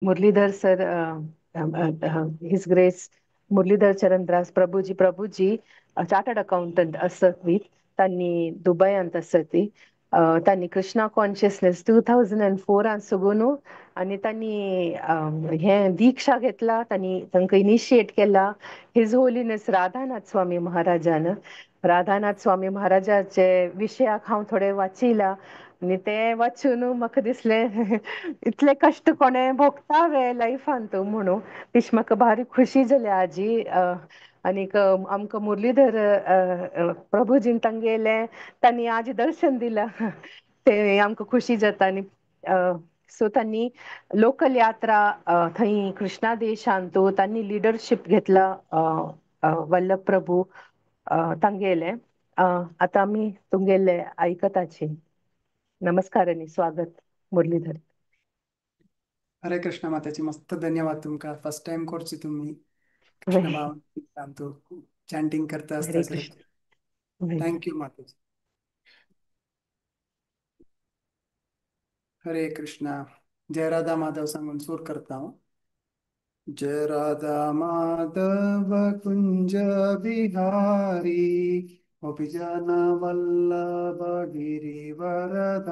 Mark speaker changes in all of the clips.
Speaker 1: Muralidhar sir, his grace Muralidhar Charandas Prabhuji. Prabhuji chartered accountant आसत, तांणी दुबयांत आसत. तांणी कृष्णा कॉन्शियसनेस 2004 सुगून आनी तांणी हें दीक्षा घेतला, तांणी तांकां इनिशिएट केला his holiness Radhanath स्वामी महाराजान. राधानाथ स्वामी महाराजाचे विशयाक हांव थोडें वाचिलां आनी तें वाचून म्हाका दिसलें इतले कश्ट कोणें भोगता वे लायफांत म्हणून. तिश म्हाका भारी खुशी जाली आजी. आनीक आमकां मुरलीधर प्रभुजीन तांगेलें तांणी आज दर्शन दिलां, तें आमकां खुशी जाता. आनी सो तांणी लोकल यात्रा थंय कृष्णा देशांत तांणी लिडरशीप घेतला वल्लभ प्रभू तांगेलें. आतां आमी तुमगेले आयकताची. नमस्कार आनी स्वागत मुरलीधर.
Speaker 2: हरे कृष्ण माताजी, मस्त धन्यवाद तुमका. फर्स्ट टाइम करची तुम्ही कृष्ण भाव चॅन्टिंग करता
Speaker 1: हरे
Speaker 2: आसता.
Speaker 1: कृष्ण.
Speaker 2: Thank you माताजी. हरे कृष्णा. जय राधा माधव सांगून सूर करता हांव. जय राधा माधव कुंज बिहारी, गोपीजन वल्लभ गिरिवरधारी.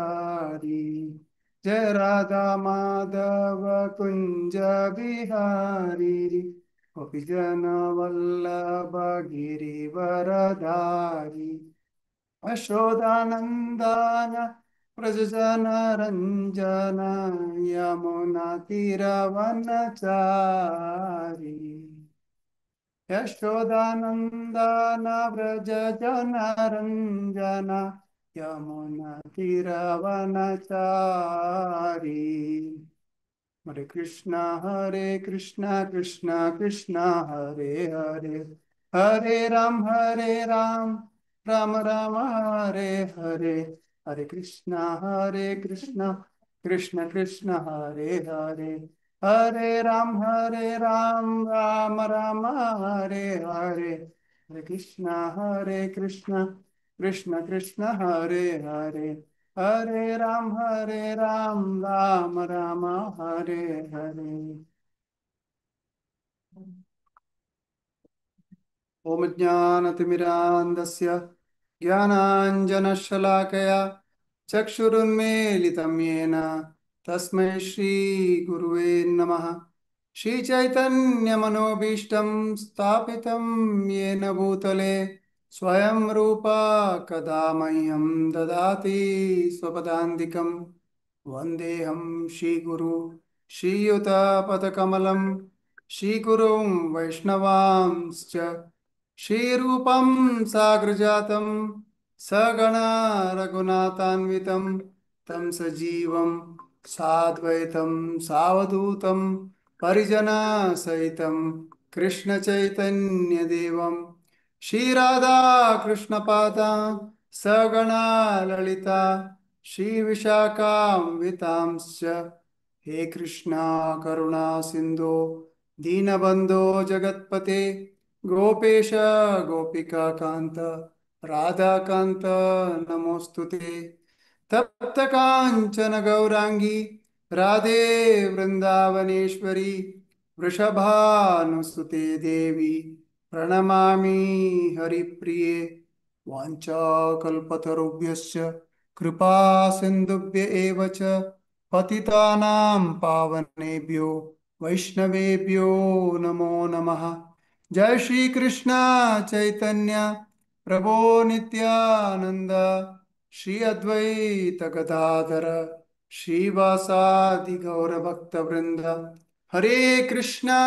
Speaker 2: जय राधा माधव कुंज बिहारी, गोपीजन वल्लभ गिरिवरधारी. यशोदानंदन व्रजजन रंजन, यमुना तीरवनचारी. यशोदानंदन व्रजजन रंजन, यमुना तीरवनचारी. हरे कृष्णा हरे कृष्णा कृष्णा कृष्णा हरे हरे, हरे राम राम राम हरे हरे. हरे कृष्णा कृष्ण कृष्ण हरे हरे, हरे राम राम राम हरे हरे. हरे कृष्णा कृष्ण कृष्ण हरे हरे, हरे राम राम राम हरे हरे. ओम ज्ञानतिमिरान्धस्य ज्ञानाञ्जनशलाकया चक्षुरुन्मीलितं येन तस्मै श्री गुरुवे नमः. श्री चैतन्यमनोभीष्टं स्थापितं येन भूतले, स्वयं रूपा कदा मह्यं ददाति स्वपदान्तिकं. वन्देऽहं श्रीगुरु श्रीयुतपदकमलं श्रीगुरुं वैष्णवांश्च. श्रीरूपं साग्रजातं सगणा रघुनाथान्वितं तं सजीवं साद्वैतं सावधूतं परिजनसहितं कृष्णचैतन्यदेवं. श्रीराधा कृष्णपादां सगणा ललिता श्रीविशाखान्वितांश्च. हे कृष्णा करुणा सिन्धो दीनबन्धो जगत्पते, गोपेश गोपिका कांत राधाकांत नमोस्तुते. तप्त कांचन गौरांगी राधे वृंदावनेश्वरी, वृषभानुसुते देवी प्रणमामि हरिप्रिये. वाञ्छाकल्पतरुभ्यश्च कृपा सिन्धुभ्य एव च, पतितानां पावनेभ्यो वैष्णवेभ्यो नमो नमः. जय श्री कृष्ण चैतन्य प्रभो नित्यानंद, श्री अद्वैत गदाधर श्रीवासादि गौर भक्त वृंद. हरे कृष्णा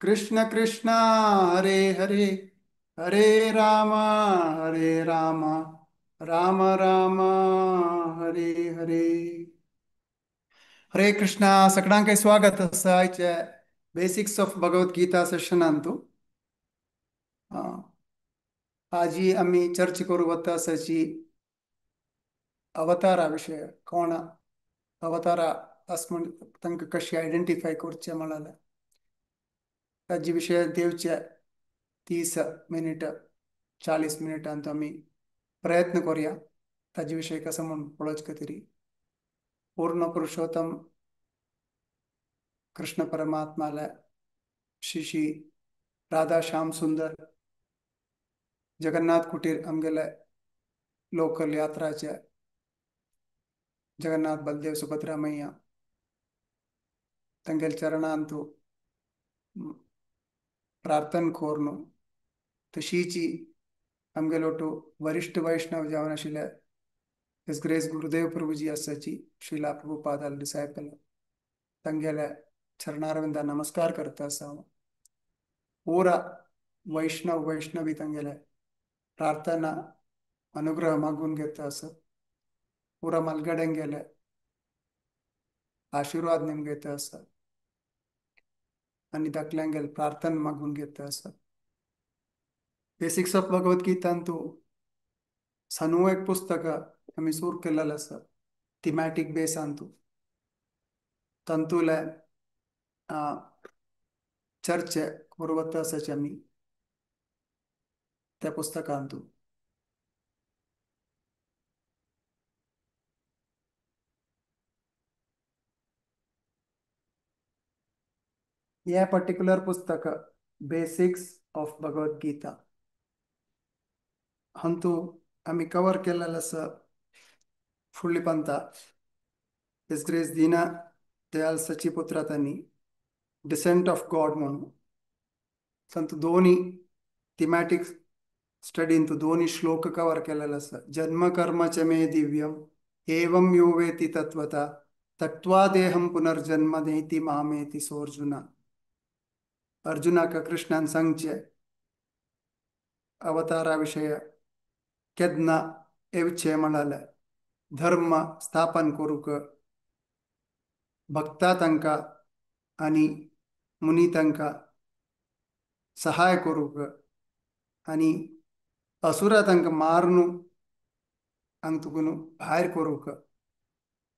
Speaker 2: कृष्ण कृष्ण हरे हरे, हरे राम राम राम हरे हरे. हरे कृष्णा. सगळ्यांक स्वागत आसा आयचे बेसिक्स ऑफ भगवद गीता सेशनांतु. आजी आमी चर्चा करू वता आसाची अवतारा विशय. कोण अवतारा अस म्हण तांकां कशें आयडेंटिफाय करचें म्हळ्यार ताजे विशय दिवचे 30 मिनिट 40 मिनिटांत आमी प्रयत्न करूया ताजे विशय कसो म्हूण पळोवचे खातीर. पूर्ण पुरुषोत्तम कृष्ण परमात्माले श्री श्री राधा श्याम सुंदर जगन्नाथ कुटीर आमगेले लोकल यात्राचे जगन्नाथ बलदेव सुभद्रा मैया तांगेले चरणांतु प्रार्थना कोरनु तशीची आमगेलोटू वरिष्ठ वैष्णव जावन आशिल्ले his grace Gurudev Prabhuji आसाची श्रीला प्रभुपादाले डिसायपल तांगेले चरणारविंदा नमस्कार करता आसा हांव. पूरा वैष्णव वैष्णवी तांगेले प्रार्थना अनुग्रह मागून घेता आसा. पूरा मलगड्यांगेले आशीर्वाद निम घेता आसा आनी धाकल्यांगेले प्रार्थना मागून घेता आसा. बेसिक्स ऑफ भगवद गीतांतु सनू एक पुस्तक आमी सूर केलेलें आसा थिमॅटीक बेसांतु तांतुले चर्चे कुरवता आसाची आमी त्या पुस्तकांतु. हे पर्टिक्युलर पुस्तक बेसिक्स ऑफ भगवद गीता हंतु आमी कवर केलेलें आसा फुडली पंथा his grace दीना दयाल सचिपुत्रा तांणी डिसेंट ऑफ गॉड म्हणून तांतू दोनी थिमॅटीक स्टडींतु दोनी श्लोक कवर केलेले आसा. जन्म कर्म च मे दिव्यम एवं यो वेति तत्वता तत्वा देहं पुनर्जन्म नेति मामेति सोऽर्जुन. अर्जुनाक कृष्णान सांगचे अवतारा विशय केन्ना येवचे म्हळ्यार धर्म स्थापन करूंक भक्ता तांकां आनी मुनी तांकां सहाय करूंक आनी असुरा तांकां मारून हांगा तुकून भायर करूंक.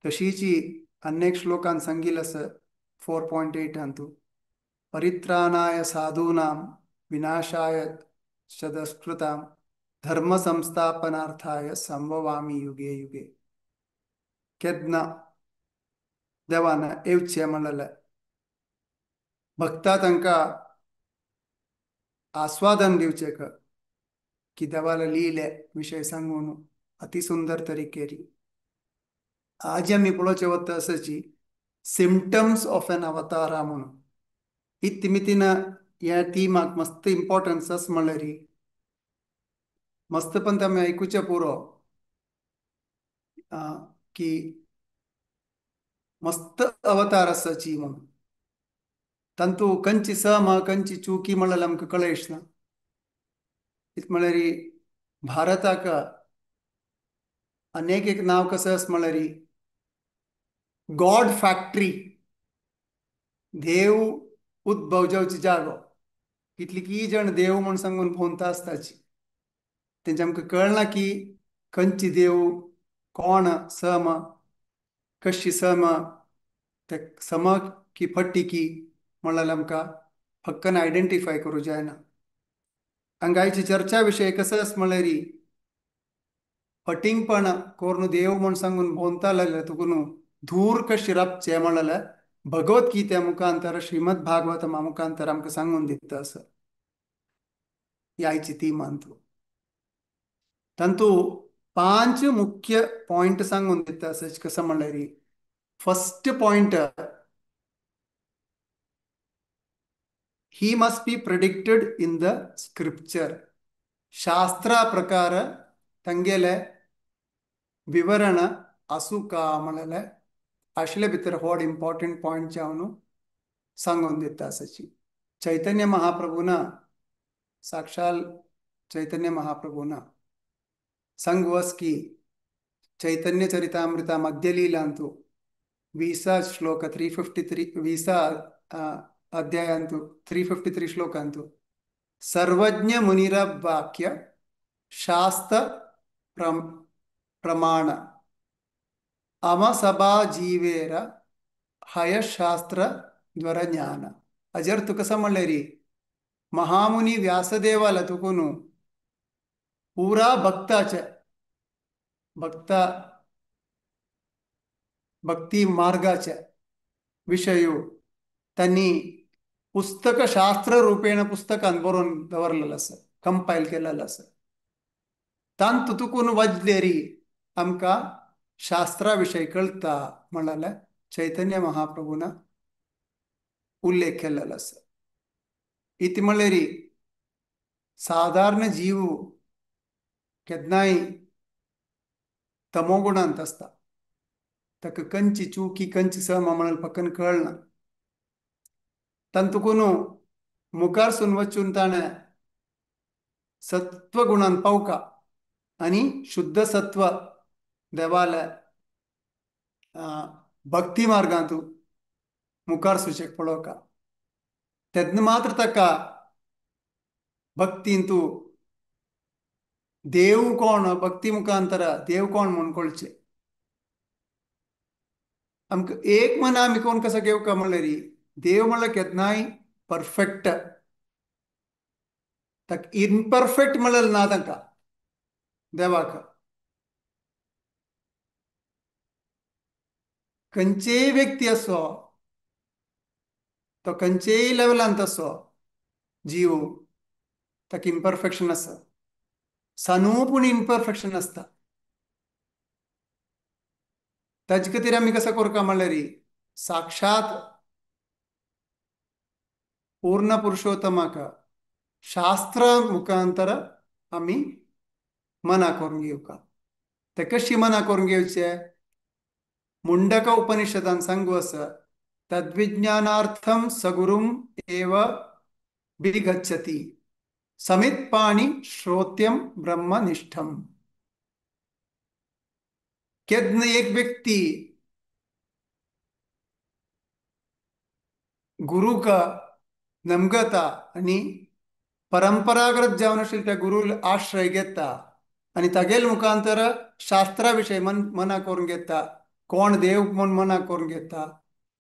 Speaker 2: तशीची अनेक श्लोकान सांगिल्लें आसा 4.8 हातूंत परित्राणाय साधूनां विनाशाय च दुष्कृतां धर्म संस्थापनार्थाय संभवामि युगे युगे. केन्ना देवान येवचें म्हणलें भक्ता तांकां आस्वादन दिवचें की देवाले लिहिले विशय सांगून अति सुंदर तरीकेरी. आज आमी पळोवचें वता आसाची सिमटम्स ऑफ एन अवतारा म्हणून. ही तिमितीन ह्या थिमाक मस्त इम्पॉर्टन्स आसा म्हणल्यार मस्त पण आमी आयकुचें पुरो की मस्त अवतार आसाची म्हणून. तांतू खंयची सम खंयची चुकी म्हणल्यार आमकां कळयच ना. इत म्हणल्यार भारताक अनेक एक नांव कसं आसा म्हणल्यार गॉड फॅक्टरी, देव उद्भव जावची जागो. कितली की जण देव म्हूण सांगून भोंवता आसताची तेंचे आमकां कळना की खंयची देव कोण सम कशी सम ते सम की फट्टी की म्हणल्यार आमकां फक्कन आयडेंटिफाय करूं जायना. हांगायची चर्चा विशय कसो आसा म्हणल्यार फटींगपण करून देव म्हूण सांगून भोंवता जाल्यार तुका न्हू धूर कशी राबचें म्हणल्यार भगवत गीते मुखांतर श्रीमद भागवत मुखांतर आमकां सांगून दिता आसा. ही आयची ती मानतो तांतू 5 मुख्य पॉयंट सांगून दिता आसा. कसं म्हणल्यार first point, he must be predicted in the scripture. शास्त्रा प्रकार तांगेले विवरण आसूका म्हणलें आशिल्ले भितर व्हड इम्पॉर्टंट पॉयंट जावन सांगून दिता आसाची. चैतन्य महाप्रभून साक्षाल चैतन्य महाप्रभून सांगवस की चैतन्य चरितामृता मध्यलीलांतु 20 श्लोक 353 20 अध्यायांतु 353 श्लोकांतु सर्वज्ञ मुनिर वाक्य शास्त्र प्रमाण अमसभा जीवेर हयशास्त्र द्वारा ज्ञान. अजर तुका कसं म्हणलें महामुनी व्यासदेवाला तुकून पुरा भक्ताचे भक्ता भक्ती मार्गाचे विषयो त्यांनी पुस्तक शास्त्र रूपेण पुस्तकान बरोवन दवरलेलं आसा, कंपायल केलेलं आसा. तांतू तुकून वजलेरी आमकां शास्त्रा विशय कळटा म्हणल्यार चैतन्य महाप्रभून उल्लेख केलेलो आसा. इति म्हणल्यार साधारण जीव केन्नाय तमोगुणांत आसता, ताका कंची चुकी कंची समा म्हणून पक्कन कळना. तांतून मुखार सून वचून ताणें सत्वगुणान पावका आनी शुद्ध सत्व देवाले भक्ती मार्गांत मुखार सुचेक पळोवका. तेन्ना मात्र ताका भक्तींतू देव कोण, भक्ती मुखांतर देव कोण म्हूण कळचें. आमकां एक मना आमी कोण कसो घेवका म्हणल्यार देव म्हणल्यार केन्नाय परफेक्ट, ताका इम्परफेक्ट म्हणल्यार ना तांकां देवाक. खंयचेय व्यक्ती आसो तो खंयचेय लेवलांत आसो जीव, ताका इम्परफेक्शन आसा, सानू पूण इम्परफेक्शन आसता. ताजे खातीर आमी कसो करता म्हणल्यार साक्षात पूर्ण पुरुषोत्तमाक शास्त्र मुखांतर आमी मना करून घेवका. ते कशी मना करून घेवचे? मुंडक उपनिषदान सांगू आसा, तद्विज्ञानार्थम सगुरुम एव बिगच्छति समित्पाणि श्रोत्यम ब्रह्मनिष्ठम. केन्ना एक व्यक्ती गुरुक नमगता आनी परंपरागत जावन आशिल्ल्या त्या गुरू आश्रय घेता आनी तागेल मुखांतर शास्त्रा विशय मन मना करून घेता, कोण देव म्हूण मना करून घेता,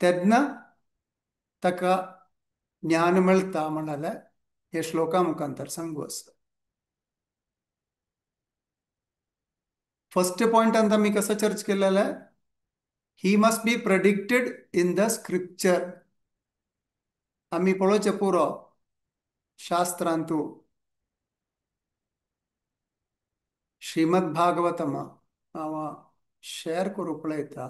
Speaker 2: तेन्ना ताका ज्ञान मेळटा म्हणल्यार हे श्लोका मुखांतर सांगू आसा. फर्स्ट पॉइंटांत आमी कसो चर्च केलेलो, he must be predicted in the scripture. आमी पळोवचें पुरो शास्त्रांतू श्रीमद भागवतम हांव शेअर करूं पळयता.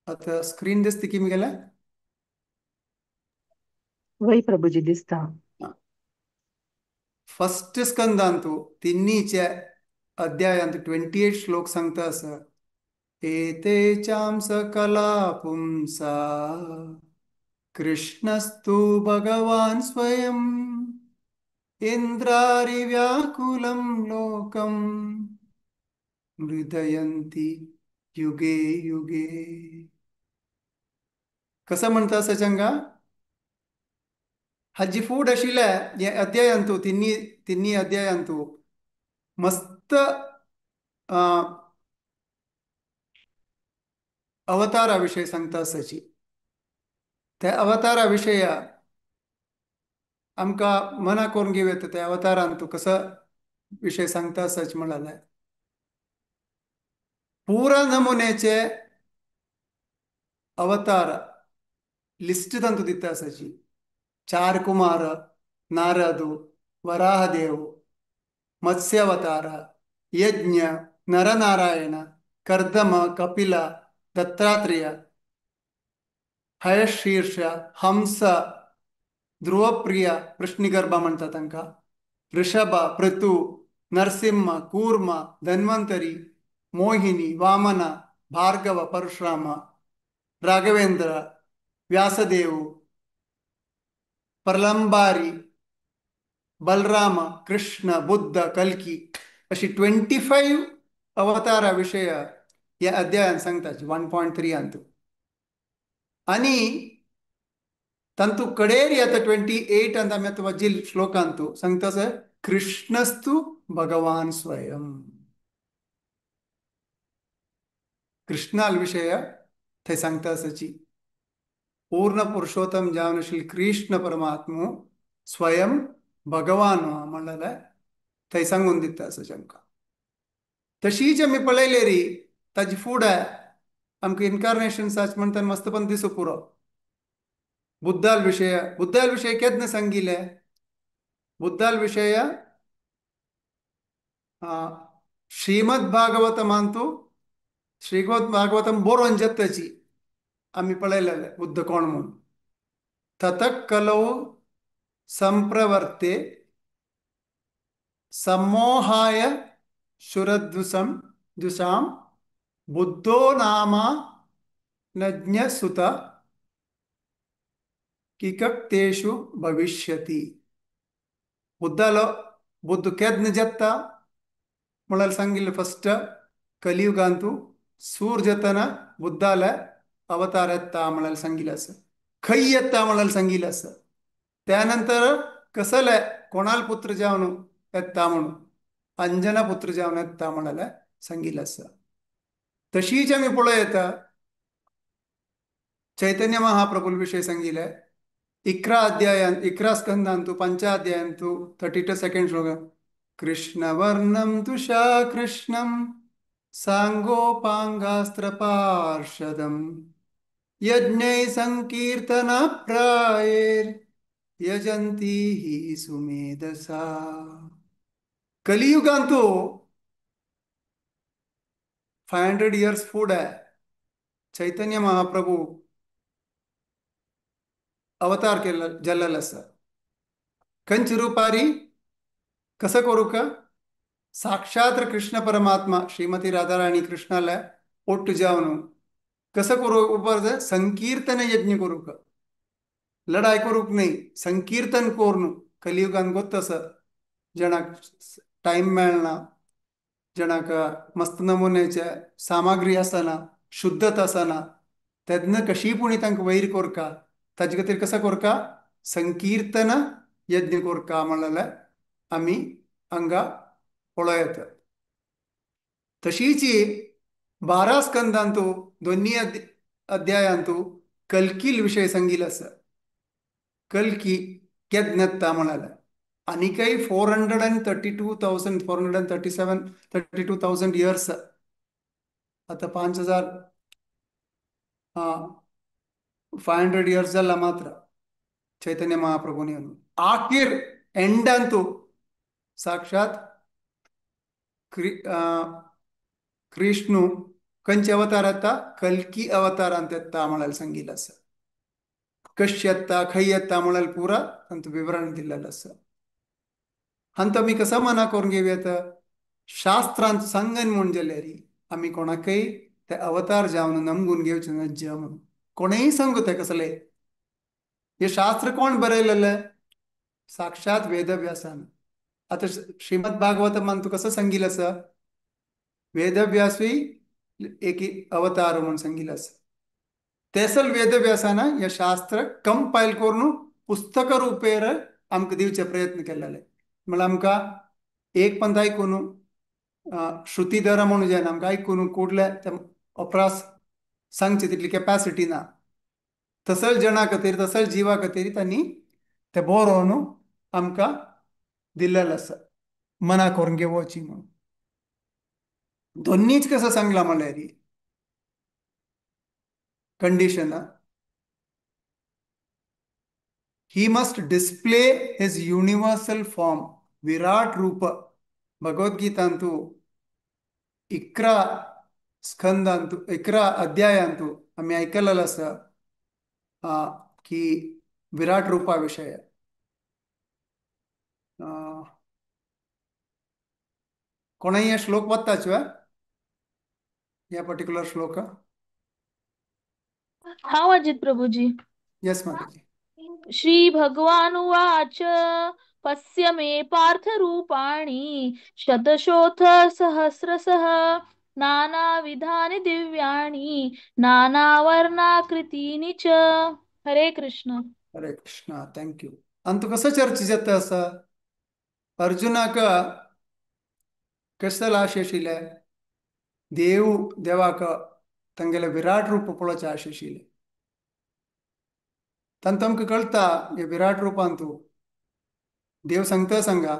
Speaker 2: आतां स्क्रीन दिसता की मुगेलें?
Speaker 1: वय प्रभुजी दिसता.
Speaker 2: फर्स्ट स्कंदांतू तिन्नीचे अध्यायांत 28 श्लोक सांगता आसा. एते चां सकला पुंसा कृष्णस्तु भगवान स्वयं इंद्रारि व्याकुलं लोकं मृदयन्ति युगे युगे. कसं म्हणता सचंगा? हाजी फूड आशिल्ले हे अध्यायांतू तिन्ही तिन्ही अध्यायांतू मस्त अवतारा विशय सांगता आसाची. त्या अवतारा विशय आमकां मना करून घेवं येता. त्या अवतारान तूं कसो विशय सांगता आसाच म्हणलें पुरा नमुन्याचे अवतार लिस्ट तांतू दिता आसाची. चार कुमार, नारद, वराहदेव, मत्स्यावतार, यज्ञ, नरनारायण, कर्दम, कपिल, दत्तात्रेय, हयशीर्ष, हंस, ध्रुवप्रिय, वृष्णिगर्भ म्हणटा तांकां, ऋषभ, पृथु, नरसिंह, कूर्म, धन्वंतरी, मोहिनी, वामन, भार्गव, परशुराम, राघवेंद्र, व्यासदेव, प्रलंबारी, बलराम, कृष्ण, बुद्ध, कल्की अशी 25 अवतारा विशय ह्या अध्यायान सांगता 1.3 अंतू. आनी तांतू कडेर येता 28 अंत आमी आतां वजील श्लोकांतू सांगता सर कृष्णस्तु भगवान स्वयं. कृष्णाल विशय थंय सांगता आसाची. पूर्ण पुरुषोत्तम जावन आशिल्ले कृष्ण परमात्मो स्वयं भगवान म्हणलें थंय सांगून दिता आसा आमकां. तशीच आमी पळयले री ताजी फुडें आमकां इनकार्नेशन साच म्हणटा मस्त पण दिसू पुरो. बुद्धाल विशय, बुद्धाल विशय केन्ना सांगिले? बुद्धाल विशय श्रीमद भागवतमांतु, श्रीमद भागवतम बरोवन जाताची आमी पळयलेले बुद्ध कोण म्हूण. ततः कलौ संप्रवर्ते सम्मोहाय शुरद्दुसं दुसां बुद्धो नाम नज्ञसुत किकक्तेषु भविष्यति. बुद्धालो बुद्ध केद्न जत्ता म्हळ्यार सांगिल्लें फस्ट कलियुगांतु सूर जतना बुद्धाல अवतार येता म्हळ्यार सांगिल्लें आसा. खंय येता म्हळ्यार सांगिल्लें आसा. त्यानंतर कसले कोणाल पुत्र जावन येता म्हणून अंजना पुत्र जावन येता म्हळ्यार सांगिल्लें आसा. तशीच आमी पळोवं येता चैतन्य महाप्रभुल विशय सांगिल्लें 11 अध्यायान 11 स्कंदांतु 5 अध्यायांतु 32 सेकंड श्लोक कृष्णवर्णं तुषा कृष्णं सांगोपांगास्त्र पार्षदं यज्ञै संकीर्तन प्रायेर यजंती हि सुमेधसा. कलियुगांतु 500 इयर्स फुडें चैतन्य महाप्रभु अवतार केल्लो जाल्लो आसा. खंयचे रुपारी कसो करूंक साक्षात कृष्ण परमात्मा श्रीमती राधाराणी कृष्णाले ओट्टू जावन कसो करूंक उपर संकीर्तन यज्ञ करूंक, लढाय करूंक न्हय, संकीर्तन करून. कलियुगान गोत्त आसा जेणाक टायम मेळना, जेणाक मस्त नमुन्याचे सामग्री आसना, शुद्धता आसना, तेन्ना कशी पुणी तांकां वैर करका ताजे खातीर कसो करका संकीर्तन यज्ञ करका म्हणलें आमी हांगा पळोवं येता. तशीच 12 स्कंदांतु दोन्ही अध्यायांतु कल्कील विशय सांगिल्लो आसा. कल्की केन्ना येता म्हणाले आनीकय 432,000 437 32,000 इयर्स आतां 5,000 500 इयर्स जाला मात्र चैतन्य महाप्रभुनी येवन आखीर एंडांतु साक्षात कृष्णू खंयचे अवतार येता कल्की अवतारांत येता म्हळ्यार सांगिल्लें आसा. कशी येता खंय येता म्हळ्यार पुरा तांचो विवरण दिल्लें आसा. हांतु आमी कसो मना करून घेवं येता शास्त्रांत सांगन म्हूण जाल्यार आमी कोणाकय ते अवतार जावन नमगून घेवचे नज्ज म्हणून कोणेय सांगू ते कसले हे शास्त्र कोण बरयलेलें साक्षात वेदव्यासान. आतां श्रीमद भागवत तूं कसो सांगिल्लें आसा वेदव्यासूय एक अवतार म्हूण सांगिल्लें आसा. तेसल वेदव्यासान हे शास्त्र कंपायल करून पुस्तक रुपेर आमकां दिवचे प्रयत्न केल्ले. म्हळ्यार आमकां एक पंथ आयकून श्रुतीधर म्हणून जायना आमकां आयकून कुडले ते अपरास सांगचे तितली कॅपॅसिटी ना. तसल जणां खातीर तसल जिवा खातीर तांणी ते बरोवन आमकां दिल्लें आसा मना करून घेवची म्हणून. दोन्हीच कसं सांगलां म्हणल्यार condition he must display his universal form Virat रूप. भगवद्गीतांतु 11 स्कंदांतु 11 अध्यायांतु आमी आयकलेलें आसा की विराट रूपा विशय. कोणय हे श्लोक वत्ताच ह्या पर्टिक्युलर श्लोक?
Speaker 3: हांव अजित प्रभुजी.
Speaker 2: येस माताजी.
Speaker 3: श्री भगवानुवाच पश्य मे पार्थ रूपाणि शतशोथ सहस्रशः नानाविधानि दिव्यानि नानावर्णाकृतीनि च. हरे कृष्ण.
Speaker 2: हरे कृष्ण. Thank you. अंतु कसो चर्चा जाता आसा अर्जुनाक कसलो आशय आशिल्लें देव देवाक तांगेले विराट रूप पळोवचें आशय आशिल्लें. तांतू आमकां कळटा हे विराट रुपांतू देव सांगता सांगा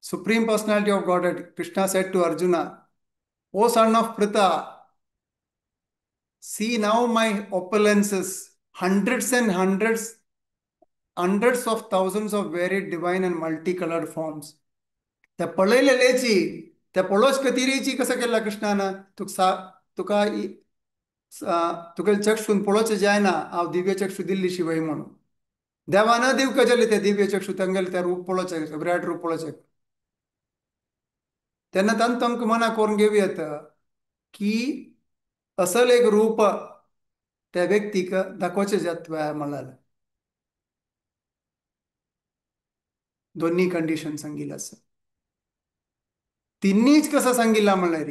Speaker 2: supreme personality of Godhead Krishna said to Arjuna O son of Pritha, see now my opulences, hundreds and hundreds, hundreds of thousands of varied divine and multicolored forms. त्या पळयलेलेची, त्या पळोवच कतिरीची कसं केला कृष्णान, तुका तुका चक्षून पळोवचें जायना, हांव दिव्य चक्षु दिल्ली शिवाय म्हणून. देवान दिवका जाले ते दिव्य चक्षु, तांगेले त्या रूप पळोवचें, विराट रूप पळोवचें. तेन्ना तांकां तांकां मना करून घेवया की असल एक रूप त्या व्यक्तीक दाखोवचें जाता म्हळ्यार दोन्ही कंडिशन सांगिल्लें आसा. तिन्हीच कसं सांगिल्लां म्हणल्यार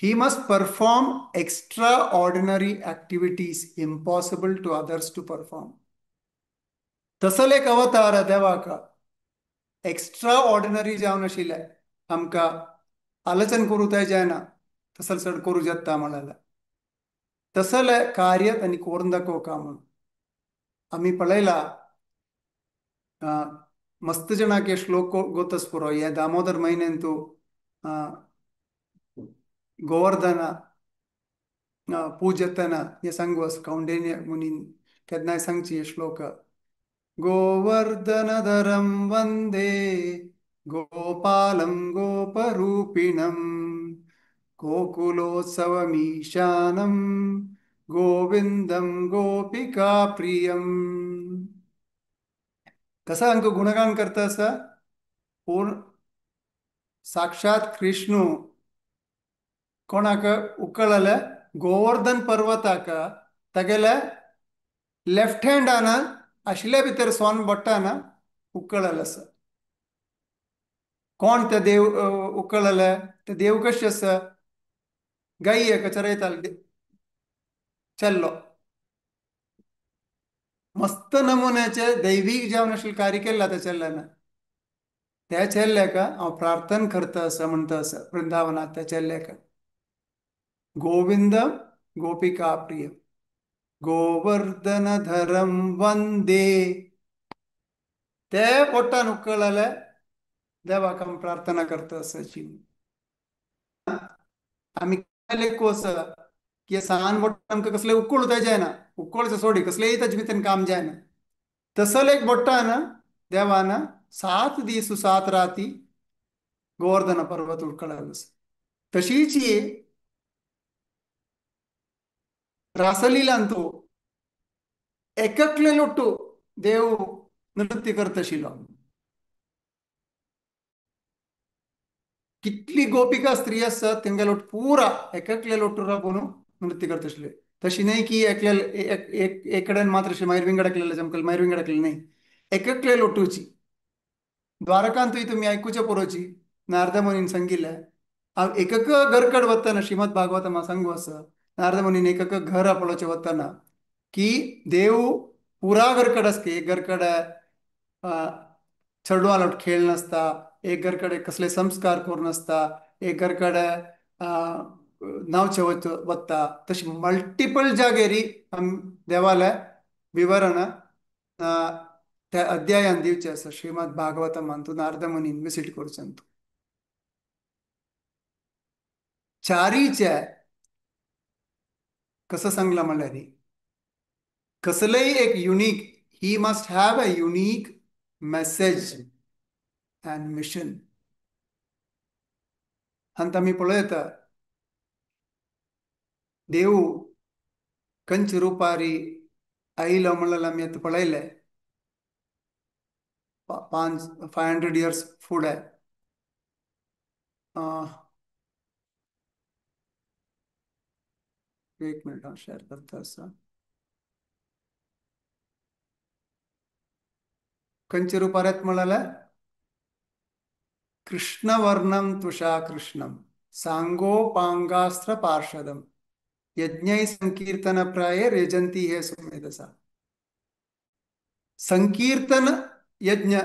Speaker 2: he must perform extraordinary activities impossible to others to perform. तसले एक अवतार देवाक एक्स्ट्रा ऑर्डिनरी जावन आशिल्लें, आमकां आलोचन करूं तें जायना, तसल चड करूं जाता म्हळ्यार तसलें कार्य तांणी करून दाखोवका म्हणून. आमी पळयला मस्त जणांक हे श्लोक गोतस पुरो. हे दामोदर म्हयन्यांतू गोवर्धन पूजतना हे सांगू आसा कौंडिन्य मुनीन केन्नाय सांगची हे श्लोक. गोवर्धनधरं वंदे गोपालं गोपरूपिणं गोकुलोत्सवमीशानं गोविंदं गोपिकाप्रियं. कसं अंक गुणगान करता आसा पूर्ण साक्षात कृष्णू कोणाक उकळले गोवर्धन पर्वताक तागेले लेफ्ट हँडान आशिल्ले भितर सोन बोटान उकळले आसा. कोण ते देव उकळले? ते देव कशे आसा? गाई एका चरयताले चल्लो मस्त नमुन्याचे दैवीक जावन आशिल्लें कार्य केल्लें त्या चेल्ल्यान. त्या चेल्ल्याक हांव प्रार्थना करता आसा म्हणटा आसा वृंदावनात त्या चेल्ल्याक. गोविंद गोपिका प्रिय गोवर्धनधरं वंदे. ते पोटान उकळले देवाक आमी प्रार्थना करता आसाची. आमी लेखू आसा की सान बोट आमकां कसलें उकळू तें जायना, उकळचें सोडी कसलेंय ताजे भितर काम जायना. तसले एक बोटान देवान 7 दीस 7 राती गोवर्धन पर्वत उकळलो. तशीच रासलीलांतू एककले लोटू देव नृत्य करताशिल्लो. कितली गोपिका स्त्री आसात तेंगे लोट पुरा एककले लोटू राबून नृत्य करताशिल्ले. तशी न्हय की एकले एक कडेन मात्र अशें मायर विंगड आसलेले जमकल मायर विंगड आसलेले न्हय, एककले लोटूची. द्वारकांतूय तुमी आयकुचे पुरोची नारद मुनीन सांगिल्लें हांव एकक घरकड वतना श्रीमद भागवत सांगू आसा नारद मुनीन एकक घर पळोवचें वतना की देव पुरा घरकड आसता. एक घरकड चेडवां लोट खेळ नासता, एक घरकडे कसले संस्कार करून आसता, एक घरकडे नावचे वता. तशी मल्टिपल जागेरी आम देवाले विवरण त्या अध्यायान दिवचें आसा श्रीमद भागवतमान नारद मुनीन विसीट करचें. चारीचे कसं सांगलां म्हणल्यार कसलेय एक unique, he must have a unique message and mission. आनी आमी पळयता देव कंच रुपारी आयलो म्हणल्यार आमी आतां पळयलें 500 इयर्स फुडें. एक मिनट हांव शेअर करता आसा. खंयच्या रुपार येता म्हणल्यार कृष्णवर्णम तुषा कृष्णम सांगोपांगास्त्र पार्षदम यज्ञै संकीर्तन प्राय रेजंती हे सुमेधसा. संकीर्तन यज्ञ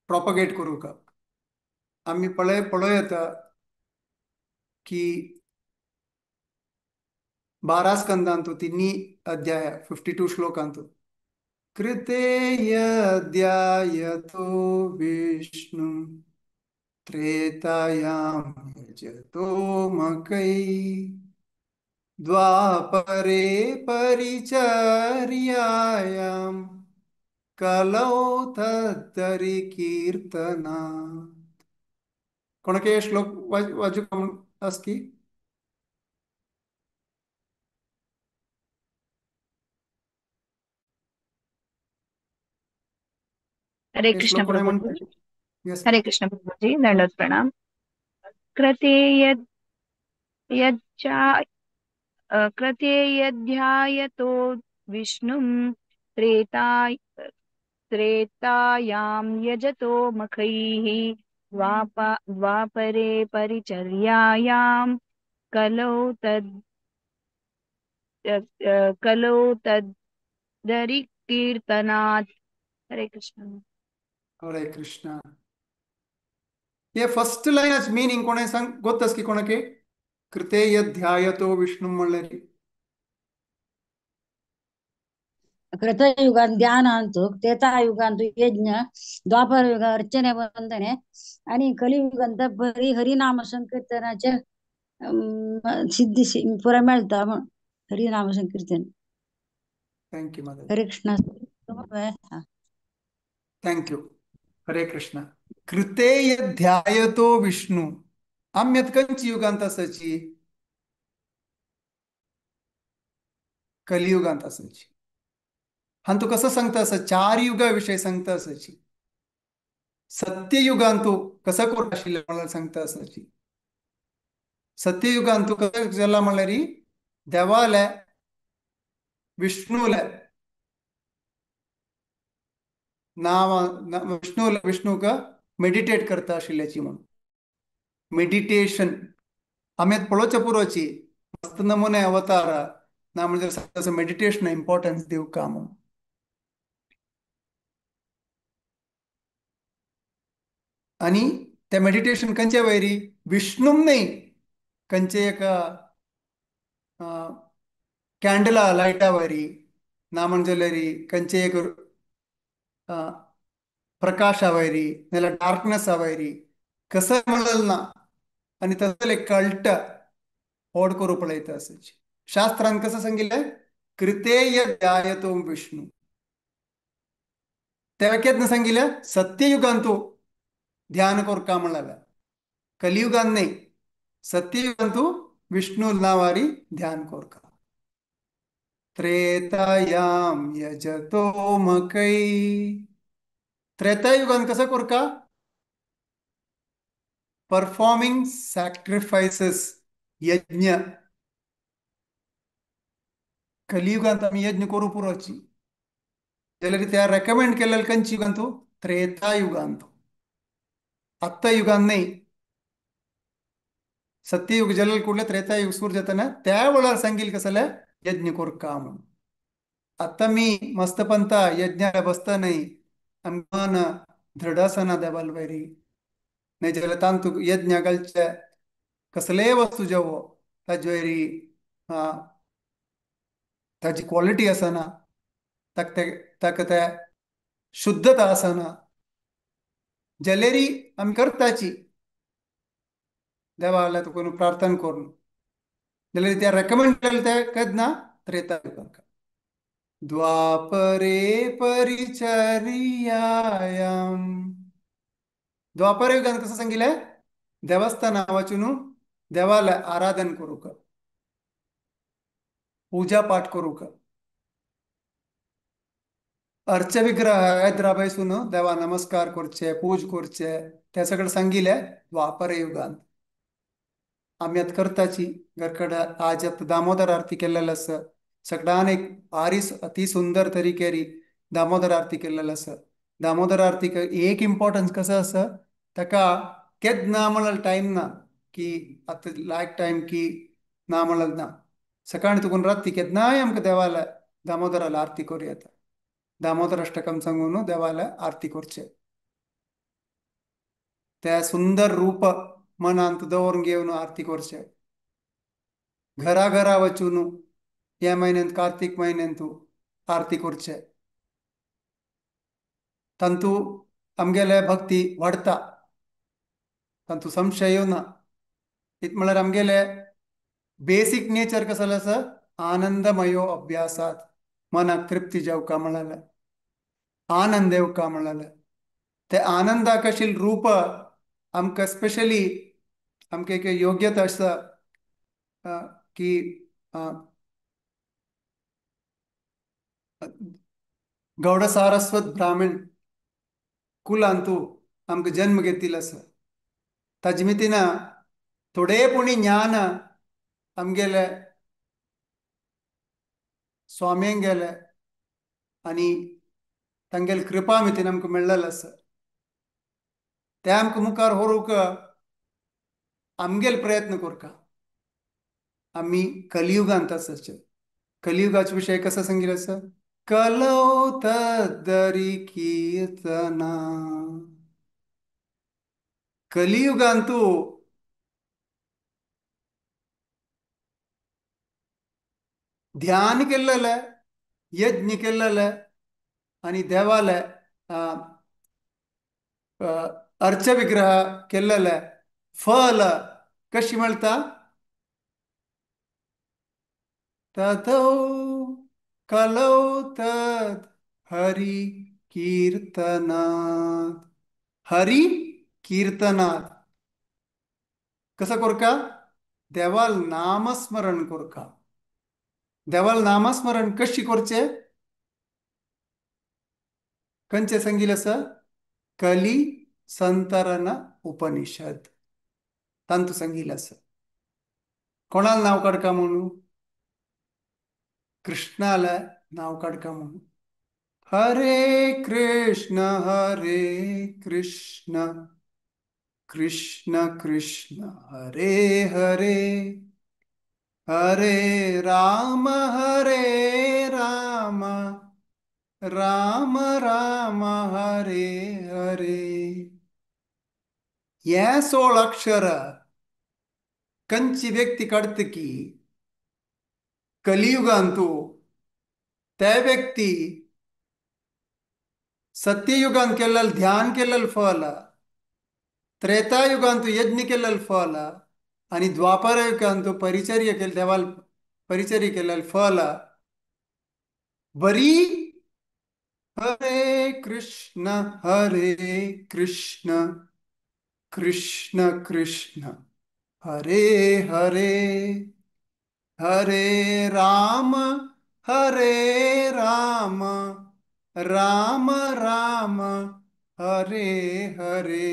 Speaker 2: प्रॉपगेट करूंक आमी पळयता की 12 स्कंदांतु 3 अध्याय 52 श्लोकांतु कृते यद्यायतो विष्णु त्रेतायां यजतो मकै द्वापरे परिचर्यायां कलौ तद्धरि कीर्तना। कोणाके श्लोक वाचूक अस्ति?
Speaker 4: हरे
Speaker 2: हे
Speaker 4: कृष्ण
Speaker 2: श्लोक कोणा
Speaker 4: प्रभु
Speaker 2: म्हणता?
Speaker 4: जी।
Speaker 2: यस।
Speaker 4: हरे कृष्ण प्रभु जी, दंडवत प्रणाम। कृते यद यच्चा कृते यध्यायतो विष्णुं त्रेता त्रेतायां यजतो मखैः द्वापरे परिचर्यायां कलौ तद् कलौ तद्दरि कीर्तनात्। हरे कृष्ण।
Speaker 2: हरे कृष्ण। हे फर्स्ट लाइन मीनिंग कोणे सांग गोत्तस की कोणाके? कृते यध्यायतो विष्णु म्हणल्यार
Speaker 5: कृतयुगान ध्यान अंतु, त्रेतायुगांतु यज्ञ, द्वापर युग अर्चने वंदने आणि कलियुगांत बरी हरिनाम संकीर्तनाचे सिद्धी पुरा मेळता म्हण हरिनाम संकीर्तन।
Speaker 2: Thank you mother.
Speaker 5: Hare Krishna.
Speaker 2: Thank you. Hare Krishna. कृते यध्यायतो विष्णु आम्यत कंची युगांत असायची? कलियुगांत असायची। हांतु कसं सांगता असं चार युगा विषय सांगता असायची। सत्ययुगांतु कसं कोण आशिल्लें म्हणल्यार सांगता असायची। सत्ययुगांतु कसं जाला म्हणल्यार देवाले विष्णुले नाव विष्णुले विष्णुक मेडिटेट करता आशिल्ल्याची म्हणून मेडिटेशन आमी आतां पळोवच्या पुरोची मस्त नमुने अवतार ना म्हणजे मेडिटेशन इम्पॉर्टन्स दिवका म्हणून। आणि ते मेडिटेशन खंयचे वयरी विष्णुम न्ही खंयचे एक कॅन्डला लायटा वयरी ना म्हणजे खंयचे एक प्रकाशा वयरी नाल्यार डार्कनेसा वयरी कसं म्हणलें ना आनी तसले कल्ट होड करूं पळयता आसाची। शास्त्रान कसं सांगिल्लें? कृते ध्यायतो विष्णु। त्या केन्ना सांगिल्लें? सत्ययुगांतु ध्यान करका म्हणलें, कलियुगान न्ही, सत्ययुगांतु विष्णु नांवारी ध्यान करका। त्रेतायां यजतो मकै त्रेतायुगान कसं करका? परफॉर्मिंग सॅक्रिफायसेस यज्ञ। कलियुगांत आमी यज्ञ करूं पुरोची जाल्यार त्या रेकमेंड केलेले खंयच्या युगांतु? त्रेतायुगांतु, आत्ता युगान न्ही। सत्ययुग जालेले कुडले त्रेतायुग सुरू जाताना त्या वेळार सांगील कसले यज्ञ करका म्हणून। आतां मी मस्तपंता यज्ञाला बसता न्ही, आमकां मन दृढ आसना देवाल वयरी, नाही जाल्यार तांतू यज्ञ घालचे कसलेय वस्तू जेवो ताजे वयरी ताजी क्वॉलिटी आसना, ताका ते शुद्धता आसना। जाल्यारी आमी करताची देवा तुका प्रार्थना करून जाल्यार ते रेकमेंड केलें ते केन्ना? त्रेतायुगाक। द्वापरे परिचर्यायां द्वापर युगान कसं सांगिल्लें? देवस्थाना वचून देवाला आराधन करूंक, पूजा पाठ करूंक, अर्च विग्रह हैदराबायसून देवा नमस्कार करचे, पूज करचे, ते सगळें सांगिल्लें द्वापर युगान। आमी आतां करताची घरकड आज आतां दामोदर आरती केल्लेली आसा, सगळ्यान एक भारी अति सुंदर तरीकेरी दामोदर आरती केल्लेली आसा। दामोदर आरतीक एक इम्पॉर्टन्स कसो आसा, ताका केन्ना म्हणल्यार टायम ना की आतां लायक टायम की ना म्हणल्यार ना, सकाळी तुकून राती केन्नाय आमकां देवाला दामोदराला आरती करूं येता। दामोदर अष्टकम सांगून देवाला आरती करचे, त्या सुंदर रूप मनांत दवरून घेवन आरती करचे। घरा घरा वचून ह्या म्हयन्यांत कार्तीक म्हयन्यांत आरती करचे, तांतू आमगेले भक्ती वाडता। तातूंत संशय ना. इत म्हळ्यार आमगेले बेसीक नेचर कसो आसा, आनंदमयो अभ्यासात, मनाक तृप्ती जावका म्हळ्यार, आनंद येवका म्हळ्यार. ते आनंदाक आशिल्लें रूप आमकां स्पेशली आमकां एक योग्यता आसा की गौड सारस्वत ब्राह्मण कुलांतू आमकां जन्म घेतिल्लो आसा. ताजे मितीन थोडे पुणी ज्ञान आमगेले स्वाम्यांगेले आनी तांगेले कृपा मितीन आमकां मेळ्ळेलें आसा. ते आमकां मुखार व्हरूंक आमगेले प्रयत्न करता. आमी कलियुगांत आसाचे. कलियुगाचे विशय कसो सांगिल्लो आसा, कलौ तद्दरी कीर्तना. कलियुगांतू ध्यान केल्लेले, यज्ञ केल्लेले आनी देवाले अर्च विग्रह केल्लेले फल कशी मेळटा, तथौ कलौ तद हरि कीर्तनात्. हरि कीर्तनात् कसं करका, देवाल नामस्मरण करका. देवाल नामस्मरण कशी करचे, खंयचे सांगिल्लें आसा, कली संतरण उपनिषद तांतू सांगिल्लें आसा. कोणाल नांव काडका म्हणून, कृष्णाला नांव काडका म्हणून. हरे कृष्ण हरे कृष्ण कृष्ण कृष्ण हरे हरे, हरे राम हरे राम राम राम हरे हरे. हे 16 अक्षर कंची व्यक्ती काडटा की कलियुगांतू ते व्यक्ती सत्ययुगान केल्लें ध्यान केल्लें फल, त्रेतायुगांतू यज्ञ केल्लें फल आनी द्वापर युगांतू परिचर्य केल्लें देवाल परिचर्य केल्लें फल बरी. हरे कृष्ण हरे कृष्ण कृष्ण कृष्ण हरे हरे, हरे राम हरे राम राम राम हरे हरे.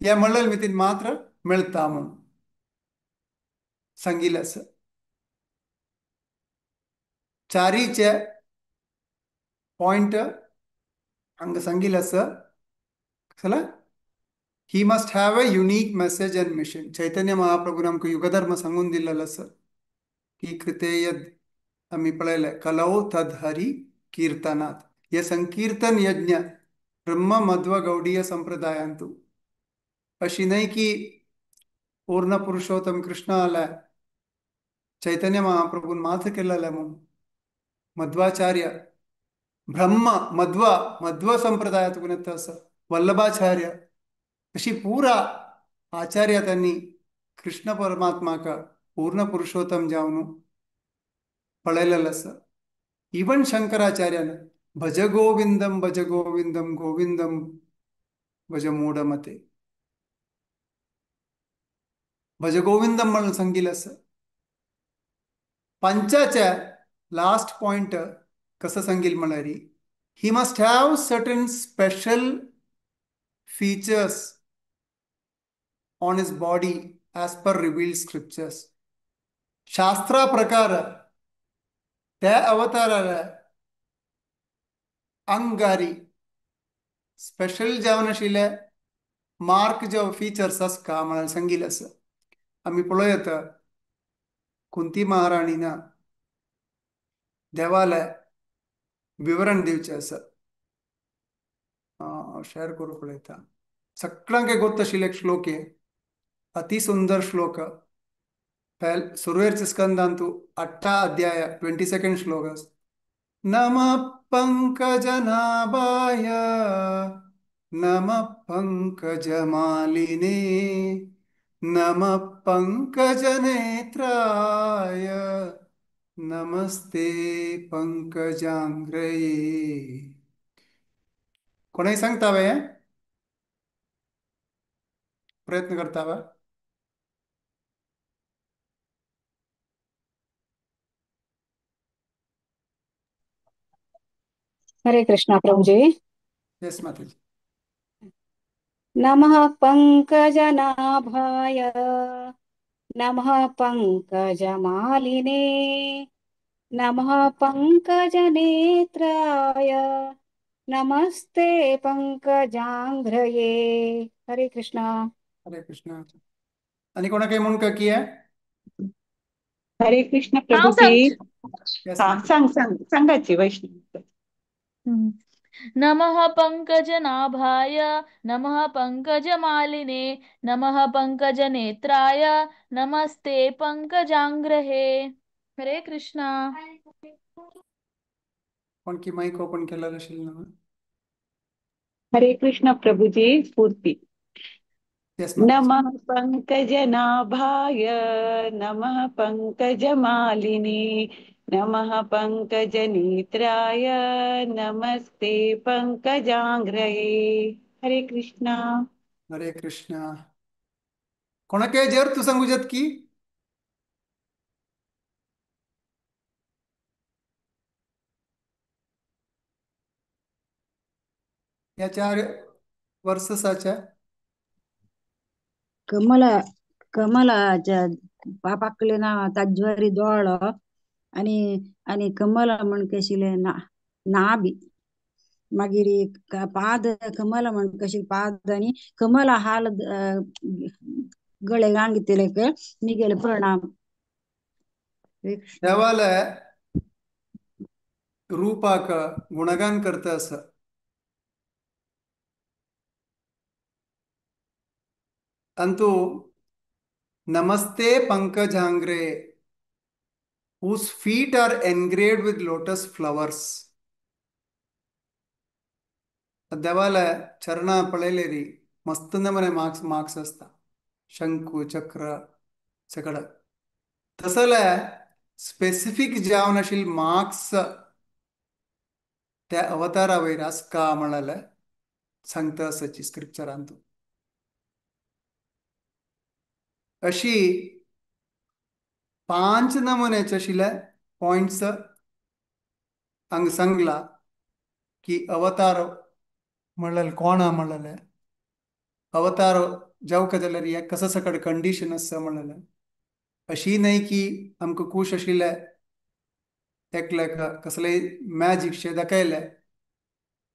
Speaker 2: हे म्हणलें मितीन मात्र मेळटा म्हणून सांगिल्लें आसा. चारीचे पॉयंट हांगा सांगिल्लें आसा. चला, he must have a unique message and mission. Chaitanya महाप्रभून आमकां युगधर्म सांगून दिल्लो आसा की कृते यद आमी पळयलें कलौ तद हरि कीर्तनात्. हे संकीर्तन यज्ञ ब्रह्म मध्व गौडीय संप्रदायांतू अशी न्हय की पूर्ण पुरुषोत्तम कृष्ण आलाय चैतन्य महाप्रभून मात्र केलेलं म्हणून. मध्वाचार्य ब्रह्म मध्व मध्व संप्रदायातून येता आसा, वल्लभाचार्य अशी पुरा आचार्य त्यांनी कृष्ण परमात्माक पूर्ण पुरुषोत्तम जावन पळयलेलें आसा. इवन शंकराचार्यान भज गोविंदम भज गोविंदम गोविंदम भज मूढमते भज गोविंदम म्हणून सांगिल्लें आसा. पंचाच्या लास्ट पॉयंट कसं सांगील म्हळ्यार he must have certain special features on his body as per revealed scriptures. शास्त्रा प्रकार त्या अवताराला अंगारी स्पेशल जावन आशिल्ले मार्क जो फीचर्स आसका म्हळ्यार सांगिल्लें आसा. आमी पळोवं येता कुंती महाराणीन देवाले विवरण दिवचें आसा. शेअर करूं पळयता. सगळ्यांक गोत आशिल्ले एक श्लोक हे, अति सुंदर श्लोक. सुरवेरच्या स्कंदांतू 8 अध्याय 22 श्लोक. नमः पंकजनाभाय नमः पंकजमालिने नमः पंकजनेत्राय नमस्ते पंकजांग्रये. कोणाही सांगता वे प्रयत्न करता वा?
Speaker 6: हरे कृष्णा प्रभुजी.
Speaker 2: यस माताजी.
Speaker 6: नमः पंकजनाभाय नमः पंकजमालिने नमः पंकजनेत्राय नमस्ते पंकजांघ्रये. हरे कृष्णा.
Speaker 2: हरे कृष्णा. आणि कोणा काही म्हणून का की आहे?
Speaker 7: हरे कृष्ण
Speaker 3: हांव
Speaker 7: प्रभुजी.
Speaker 3: सांगचे.
Speaker 2: यस
Speaker 7: हा
Speaker 2: माताजी.
Speaker 7: सांग सांग सांगाची वैष्णवी.
Speaker 3: नमः पंकजनाभाय नमः पंकजमालिने नमः पंकजनेत्राय नमस्ते पंकजांग्रहे. हरे कृष्णा.
Speaker 2: कोण की माईक ओपन केलेलं असेल ना?
Speaker 7: हरे कृष्ण प्रभुजी. स्फूर्ती.
Speaker 2: यस माताजी.
Speaker 7: नमः पंकजनाभाय नमः पंकजमालिने नमः पंकजनेत्राय नमस्ते पंकजांग्रये. हरे कृष्णा.
Speaker 2: हरे कृष्णा. कोणाके जर तू सांगू शकत की या चार वर्षाच्या
Speaker 5: कमल कमलाच्या पापाकले ना ताज्वरी दोळो आणि आणि कमल म्हण कशिले ना नाबी मागीर पाद कमल म्हण कशी पाद आणि कमल हाल गळे गांगितले मिगेले प्रणाम. हरे कृष्ण.
Speaker 2: देवाला रूपाक गुणगान करता असं अंतु नमस्ते पंकजांग्रे whose feet are engraved with lotus flowers. देवाला चरणा पळयलेरी मस्त नमने मार्क्स मार्क्स असता शंकू चक्र सगळं तसले स्पेसिफिक जावन आशिल्ले मार्क्स त्या अवतारा वयर आसका म्हळ्यार सांगता आसाची स्क्रिप्चरांतू. अशी 5 नमुन्याचे आशिल्ले पॉयंट्स हांगा सांगला की अवतार म्हणल्यार कोण म्हणलेले अवतार जावंक जाल्यार हे कसं सकड कंडिशन आसा म्हणलेले. अशी न्हय की आमकां खूश आशिल्ले एकल्याक कसलेय मॅजीक शे दाखयले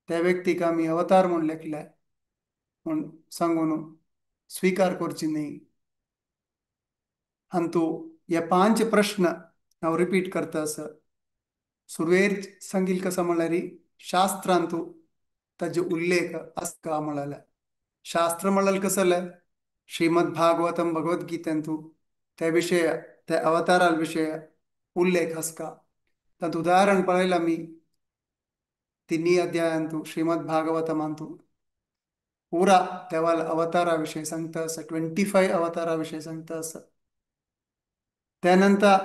Speaker 2: त्या व्यक्तीक आमी अवतार म्हूण लेखले म्हूण सांगून स्विकार करची न्हय. अंतू हे 5 प्रश्न हांव रिपीट करता आसा. सुरवेर सांगील कसं म्हणल्यार शास्त्रांतू ताजे उल्लेख आसका म्हळ्यार शास्त्र म्हळ्यार कसलें श्रीमद भागवतम भगवद्गीतेंतू त्या विशय त्या अवतारा विशय उल्लेख आसका. तातूंत उदाहरण पळयलां आमी 3 अध्यायांतू श्रीमद भागवतमांतू पुरा देवाल अवतारा विशय सांगता आसा 25 अवतारा विशय सांगता आसा. त्यानंतर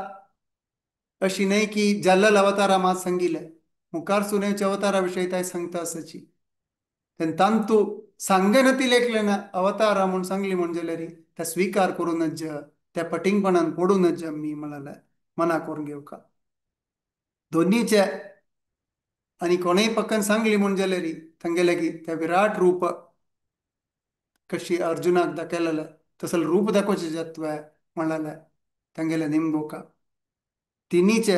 Speaker 2: अशी न्हय की जाल्लल अवतारा मात सांगिल्ले मुखार सुनेच्या अवतारा विशय ताय सांगता आसाची. तांतू सांगना ती लेखले ना अवतारा म्हूण सांगली म्हूण जाल्यार त्या स्विकार करूं नज त्या पटिंगपणान पडूं नज मी म्हळ्यार मना करून घेवका. दोन्हीचे आनी कोणेय पक्कन सांगली म्हूण जाल्यार तांगेले की त्या विराट रूप कशी अर्जुनाक दाखयलेलें तसले रूप दाखोवचें जात्व म्हळ्यार तांगेले निमगोका. तिन्हीचे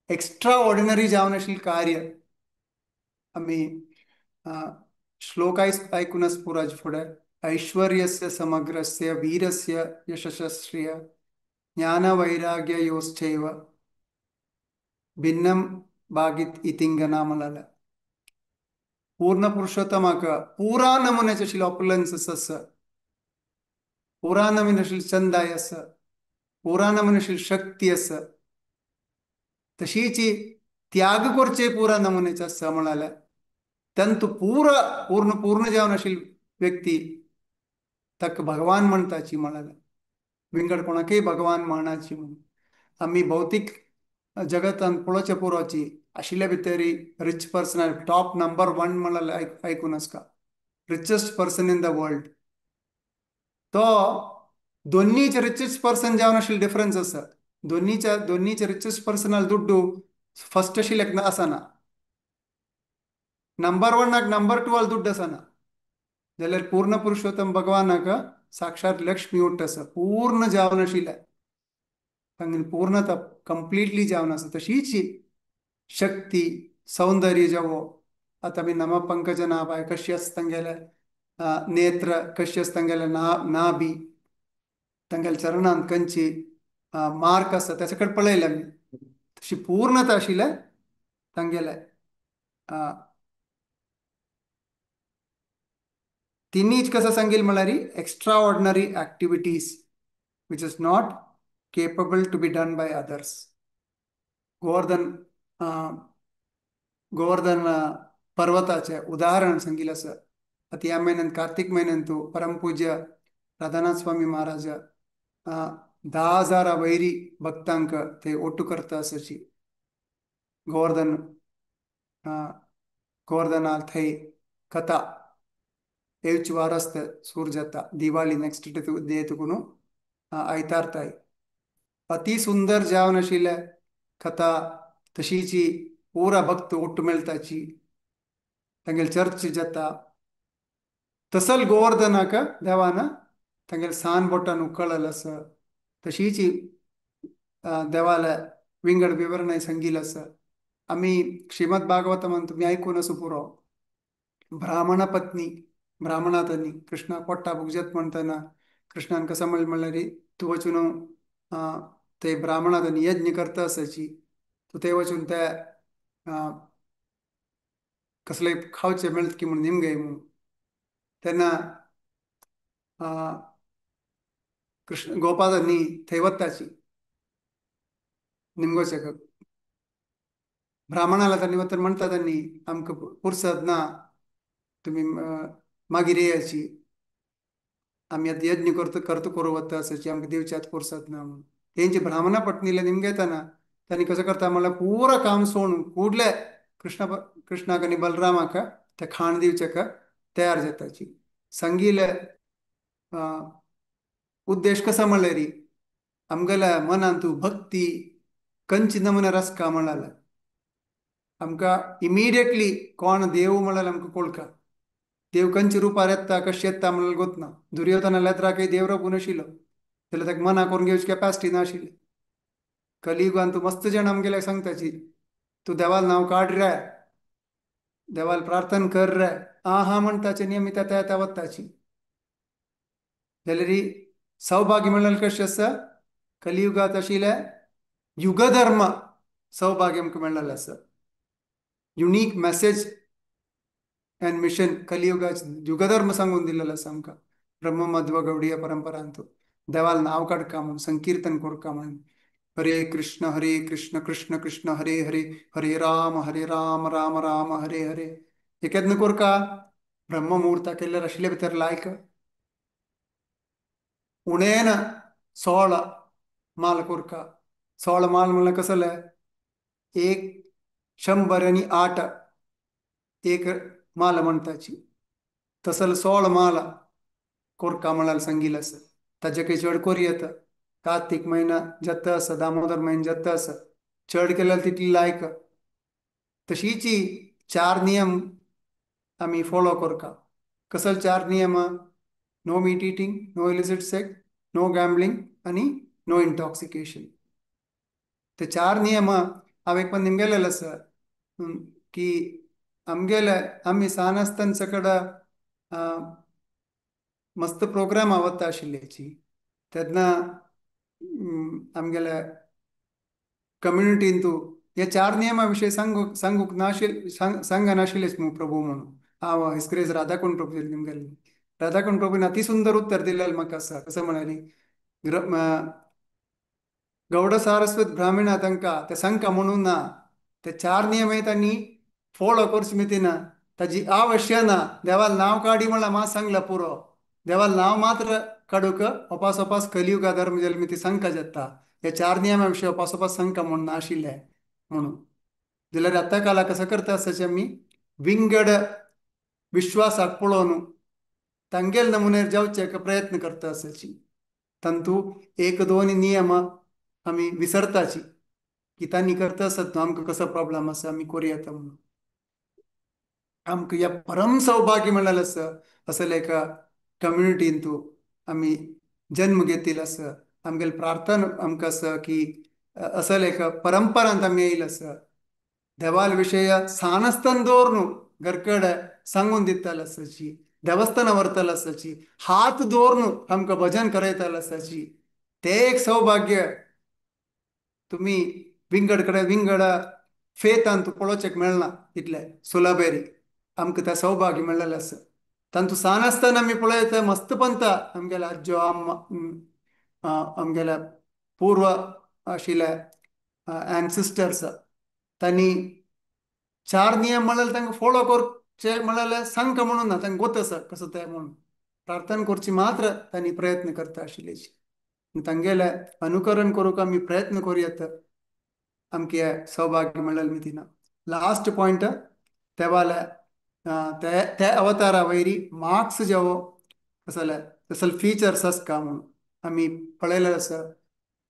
Speaker 2: एक्स्ट्रा ऑर्डिनरी जावन आशिल्लें कार्य आमी श्लोक आयकूनच पुराज फुडें ऐश्वर्यस्य समग्रस्य वीरस्य यशस्श्रिय ज्ञानवैराग्ययोश्चैव भिन्नं भागीत इतिंगना म्हळ्यार पूर्ण पुरुषोत्तमाक पुरा नमुन्याचे आशिल्ले ऑपुलन्स आसा पुरा नमुन्याचे आशिल्ली चंदाय आसा पुरा नमुन्याचे आशिल्ली शक्ती आसा तशीची त्याग करचे पुरा नमुन्याचे आसा म्हळ्यार तंतु पूरा पूर्ण पूर्ण जावन आशिल्ली व्यक्ती ताका भगवान म्हणटाची म्हळ्यार विंगड कोणाकय भगवान म्हणाची म्हणून. आमी भौतीक जगतान पळोवचे पुरोची आशिल्ले भितरी रिच पर्सन टॉप नंबर 1 म्हळ्यार आयकून आसका, richest person in the world. तो दोन्हीचे रिचेस्ट पर्सन जावन आशिल्ले डिफरन्स आसा. दोन्हीचे रिचेस्ट पर्सनाल दुड्डू फर्स्ट आशिल्ले आसना, नंबर 1 नंबर 2 दुड्ड आसना. जाल्यार पूर्ण पुरुषोत्तम भगवानाक साक्षात लक्ष्मी उट्ट आसा, पूर्ण जावन आशिल्ले तांगेली पूर्णता कंप्लिटली जावन आसा. तशीच शक्ती सौंदर्य जावो आतां आमी नम पंकजनाभाय कशी आसा तांगेले नेत्र, कशी आसा तांगेले नाभी, तांगेले चरणांत खंयची मार्क आसा त्याचे कडेन पळयलें आमी, तशी पूर्णता आशिल्ले तांगेले. तिनीच कसं सांगेल म्हळ्यार extraordinary activities which is not capable to be done by others. Govardhan Govardhan पर्वताचे उदाहरण सांगितलं आसा. आतां ह्या म्हयन्यांत कार्तीक म्हयन्यांत परमपूज्य राधानाथ स्वामी महाराज 10,000 वैरी भक्तांक ते ओट्टू करता आसाची. गोवर्धन गोवर्धना थंय कथा येवची वार आसता सूर जाता दिवाळी नेक्स्ट डे तुकून आयतारताय. अति सुंदर जावन आशिल्ले कथा, तशीची पुरा भक्त ओट्टू मेळटाची, तांगेले चर्च जाता. तसल गोवर्धनाक देवान तांगेले सान बोटान उकळल आसा. तशीची देवाले विंगड विवरणाय सांगिल्लें आसा. आमी श्रीमद भागवतमान तुमी आयकून आसूं पुरो. ब्राह्मण पत्नी ब्राह्मणातांनी कृष्णा पोट्टा भुगजत म्हणटना कृष्णान कसं म्हणलें म्हणल्यार तूं वचून ते ब्राह्मणातांनी यज्ञ करता आसाची, तूं ते वचून ते कसले खावचे मेळत की म्हूण निमगे म्हणून. तेन्ना कृष्ण गोपाळांनी थंय वताची निमगोचे ब्राह्मणाला त्यांनी वतर म्हणटा त्यांनी आमकां पुरसत ना, तुमी मागीर येयाची, आमी आतां यज्ञ करता करता करूं वता आसाची, आमकां दिवचे आतां पुरसत ना म्हणून. तेंचे ब्राह्मणा पत्नीले निमगेतना तांणी कसं करता म्हणल्यार पुरा काम सोडून कुडले कृष्ण कृष्णाक आनी बलरामाक ते खाण दिवचेक तयार जाताची. संगीले उद्देश कसा म्हणल्यार आमगेल्या मनांतू भक्ती कंची नमुने रसका म्हळ्यार आमकां इमिडिएटली कोण देव म्हळ्यार आमकां कोळका देव कंची रुपार येता कशें येता म्हणल्यार गोतना. दुर्योधना लेत्राकय देव रोपून नाशिल्लो जाल्यार ताका मना करून घेवची कॅपॅसिटी नाशिल्ली. कलियुगान तूं मस्त जाण आमगेल्याक सांगताची तूं देवाल नांव काड रे, देवाल प्रार्थना कर रे, आ हा म्हणटाचे नियमित येता येता वताची. जाल्यार सौभाग्य म्हणल्यार कशें आसा कलियुगांत आशिल्ले युगधर्म सौभाग्य आमकां मेळ्ळेलें आसा. युनीक मॅसेज अँड मिशन कलियुगाच युगधर्म सांगून दिलेलो आसा आमकां ब्रह्म मध्व गौडीय परंपरांत. देवाल नांव काडका म्हणून संकीर्तन करका म्हणून हरे कृष्ण कृष्ण कृष्ण हरे हरे हरे राम राम राम हरे हरे हे केन्ना करका ब्रह्ममुहूर्ता केल्यार आशिल्ले भितर लायक उणेन 16 माल करका. 16 माल म्हणल्यार कसले 108 एक माल म्हणटाची तसल 16 माल कोरका म्हळ्यार सांगिल्लें आसा. ताजे काही चड कोरी येता. कार्तीक म्हयना जाता आसा, दामोदर म्हयनो जाता आसा, चड केल्यार तितली लायक. तशीची 4 नियम आमी फॉलो करका. कसले 4 नियम? No meat eating, no illicit sex, no gambling आनी नो इंटॉक्सिकेशन. ते 4 नियम हांव एक पण निमगेलेले आसा की आमगेले आमी सान आसतना सकड मस्त प्रोग्राम वता आशिल्ल्याची तेन्ना आमगेले कम्युनिटीन तूं हे 4 नियमा विशयी सांगूक सांगूक नाशिल्ले सांगनाशिल्लेच मू प्रभू म्हणून. हांव हिस्क्रेज राधाकुंड प्रभू निमगेले. राधाकुंड प्रभून अति सुंदर उत्तर दिलेलें म्हाका आसा. कसं म्हणाली गौड सारस्वत ब्राह्मणा तांकां ते सांगका म्हणून ना, ते 4 नियम तांणी फॉलो करचे मितीना ताजी आवश्य ना. देवाल नांव काडी म्हणल्यार मात सांगला पुरो. देवाल नांव मात्र काडूक ओपास ओपास कलियुगा धर्म जल्मी ती संका जाता. ह्या चार नियमा विशय ओपास ओपास संका म्हणून नाशिल्ले म्हणून जाल्यार आतां काला कसो करता आसचे आमी विंगड विश्वासाक पळोवन तांगेल नमुनेर जावचे प्रयत्न करता आसाची. तांतू एक दोन नियम आमी विसरताची की तांणी करता आसत न्हू आमकां कसो प्रॉब्लम आसा आमी करूं येता म्हणून. आमकां ह्या परम सौभाग्य मेळ्ळेलें आसा असले एका कम्युनिटीन तूं आमी जन्म घेतिल्लो आसा. आमगेले प्रार्थना आमकां आसा की असले एका परंपरांत आमी येयले आसा. देवाल विशय सान आसतना दवर न्हू घरकडे सांगून दिताले आसाची, देवस्थानां व्हरताले आसाची, हात दवर न्हू आमकां भजन करयताले आसाची. तें एक सौभाग्य तुमी विंगड कडेन विंगड फेतान तूं पळोवचेक मेळना इतले सुलभेरी आमकां तें सौभाग्य मेळ्ळेलें आसा. तांतू सान आसतना आमी पळयता मस्त पंता आमगेल्या आज्जो आमगेल्या पूर्व आशिल्ले एन्सिस्टर्स तांणी चार नियम म्हणल्यार तांकां फॉलो करचे म्हणल्यार सांगका म्हणून ना, तांकां गोत आसा कसो तें म्हणून प्रार्थना करची मात्र तांणी प्रयत्न करता आशिल्ले. तांगेले अनुकरण करूंक आमी प्रयत्न करूं येता. आमकां सौभाग्य मेळ्ळें मी तिना. लास्ट पॉयंट तेवाले ते अवतारा वयरी मार्क्स जेवो कसले तसले फीचर्स आसका म्हणून आमी पळयलें आसा.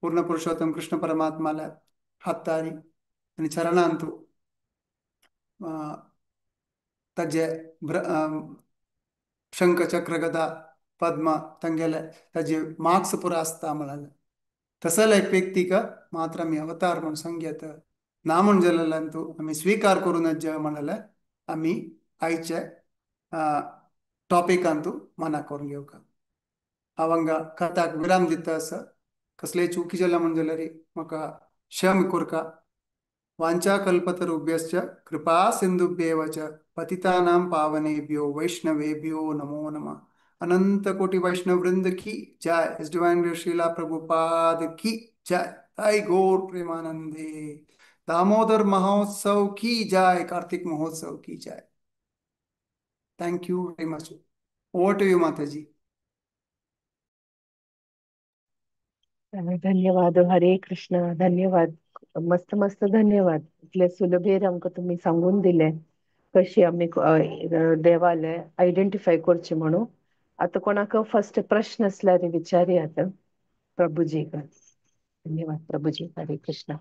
Speaker 2: पूर्ण पुरुषोत्तम कृष्ण परमात्माले हातारी आनी चरणांतू ताजे शंख चक्र गदा पद्म तांगेले ताजे मार्क्स पुरा आसता म्हळ्यार तसले एक व्यक्तीक मात्र आमी अवतार म्हूण सांगयत ना म्हूण जाल्यार तूं आमी स्विकार करूं नज म्हणलें आमी आयचे टॉपिकांतू मना करून घेवका. हांव हांगा कथाक विराम दिता आसा. कसलेय चुकी जाल्या म्हूण जाल्यार म्हाका क्षम करका. वांछा कल्पतरुभ्यश्च कृपा सिंधुभ्येव च पतितानां पावनेभ्यो वैष्णवेभ्यो नमो नमः. अनंत कोटि वैष्णव वृंद की जय. इस डिवाइन श्रीला प्रभुपाद की जय. ताई गौर प्रेमानंदे. दामोदर महोत्सव की जय. कार्तिक महोत्सव की जय. Thank you very much. Over to you Mataji.
Speaker 1: धन्यवाद. हरे कृष्ण. धन्यवाद, मस्त मस्त धन्यवाद. इतले सुलभेर आमकां तुमी सांगून दिले कशी आमी देवाले आयडेंटिफाय करचे म्हणून. आतां कोणाक फर्स्ट प्रश्न आसल्यार विचारया आतां प्रभुजीक. धन्यवाद प्रभुजी. हरे कृष्ण.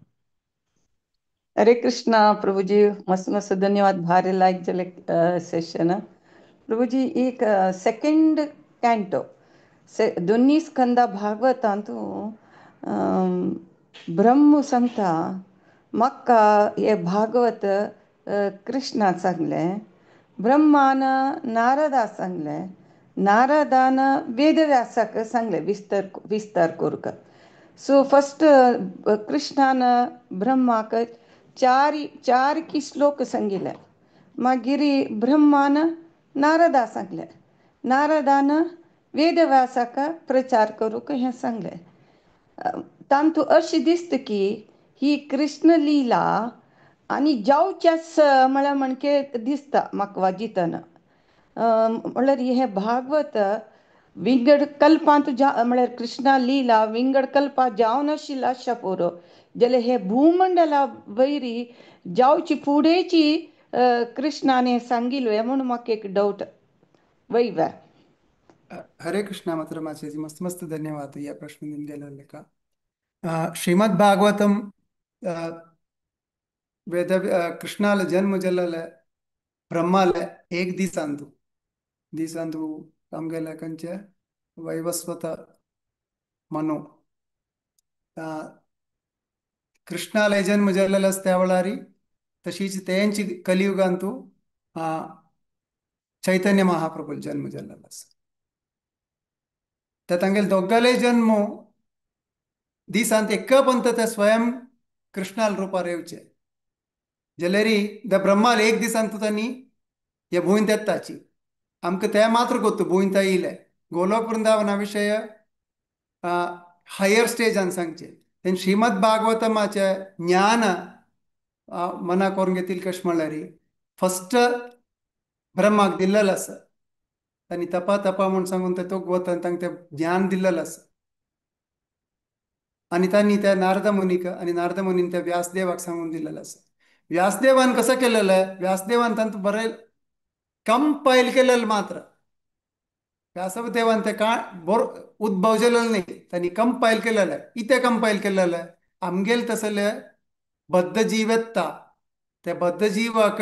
Speaker 8: हरे कृष्णा प्रभुजी, मस्त मस्त धन्यवाद. भारी लायक जालें सेशन प्रभुजी. एक सेकंड कॅन्टो दोन्ही स्कंदा भागवतांतू ब्रह्म सांगता म्हाका हे भागवत कृष्णान सांगलें, ब्रह्मान नारदा सांगलें, नारदान वेदव्यासाक सांगलें विस्तार विस्तार करूंक. सो फस्ट कृष्णान ब्रह्माक चार चार की श्लोक सांगिल्ले, मागीर ब्रह्मान नारदा सांगलें, नारदान वेदव्यासाक प्रचार करूंक हें सांगलें. तांतू अशें दिसता की ही कृष्ण लीला आनी जावच्याच म्हळ्यार म्हणके दिसता म्हाका वाजितना. म्हळ्यार हें भागवत विंगड कल्पांत जा म्हळ्यार कृष्णा लीला विंगड कल्पा जावन आशिल्लो आसच्या पुरो जाल्यार हे भूमंडला वयरी जावची फुडेंची कृष्णाने सांगिल्लें म्हणून म्हाका एक डावट वयव्या.
Speaker 2: हरे कृष्णा मात्र माताजी, मस्त मस्त धन्यवाद या प्रश्न दिलेले का. श्रीमद भागवतम वेद कृष्णाले जन्म जाल्ले ब्रह्माले एक दिसांतू दिसांतू आमगेले खंयचे वैवस्वत मनो कृष्णाले जन्म जाल्लेले आसा त्या वेळार तशीच तेंची कलियुगांतू चैतन्य महाप्रभू जन्म जाल्लेलो आसा. त्या तांगेले दोगाले जन्म दिसांत एका पंत ते स्वयं कृष्णाल रुपार येवचे जाल्यार the ब्रह्माल एक दिसांत तांणी हे भूंयंत येताची. आमकां ते मात्र गोत्तु भूंयंत येयले गोलोक वृंदावना विशय हायर स्टेजान सांगचे. तेन्ना श्रीमद भागवतमाचे ज्ञान मना करून घेतील कशें म्हणल्यार फस्ट ब्रह्माक दिल्लेलो आसा. तांणी तपा तपा म्हूण सांगून ते तोग वता आनी तांकां तें ज्ञान दिल्लेलें आसा. आनी तांणी त्या नारद मुनीक आनी नारद मुनीन त्या व्यासदेवाक सांगून दिल्लेलें आसा. व्यासदेवान कसं केलेलं? व्यासदेवान तांतूं बरय कंपायल केलेलं मात्र. व्यासदेवान ते का बोर उद्भव केलेलं नाही, त्यांनी कंपायल केलेलं. इथे कंपायल केलेलं आमगेल तसले बद्ध जीवत्ता त्या बद्ध जीवाक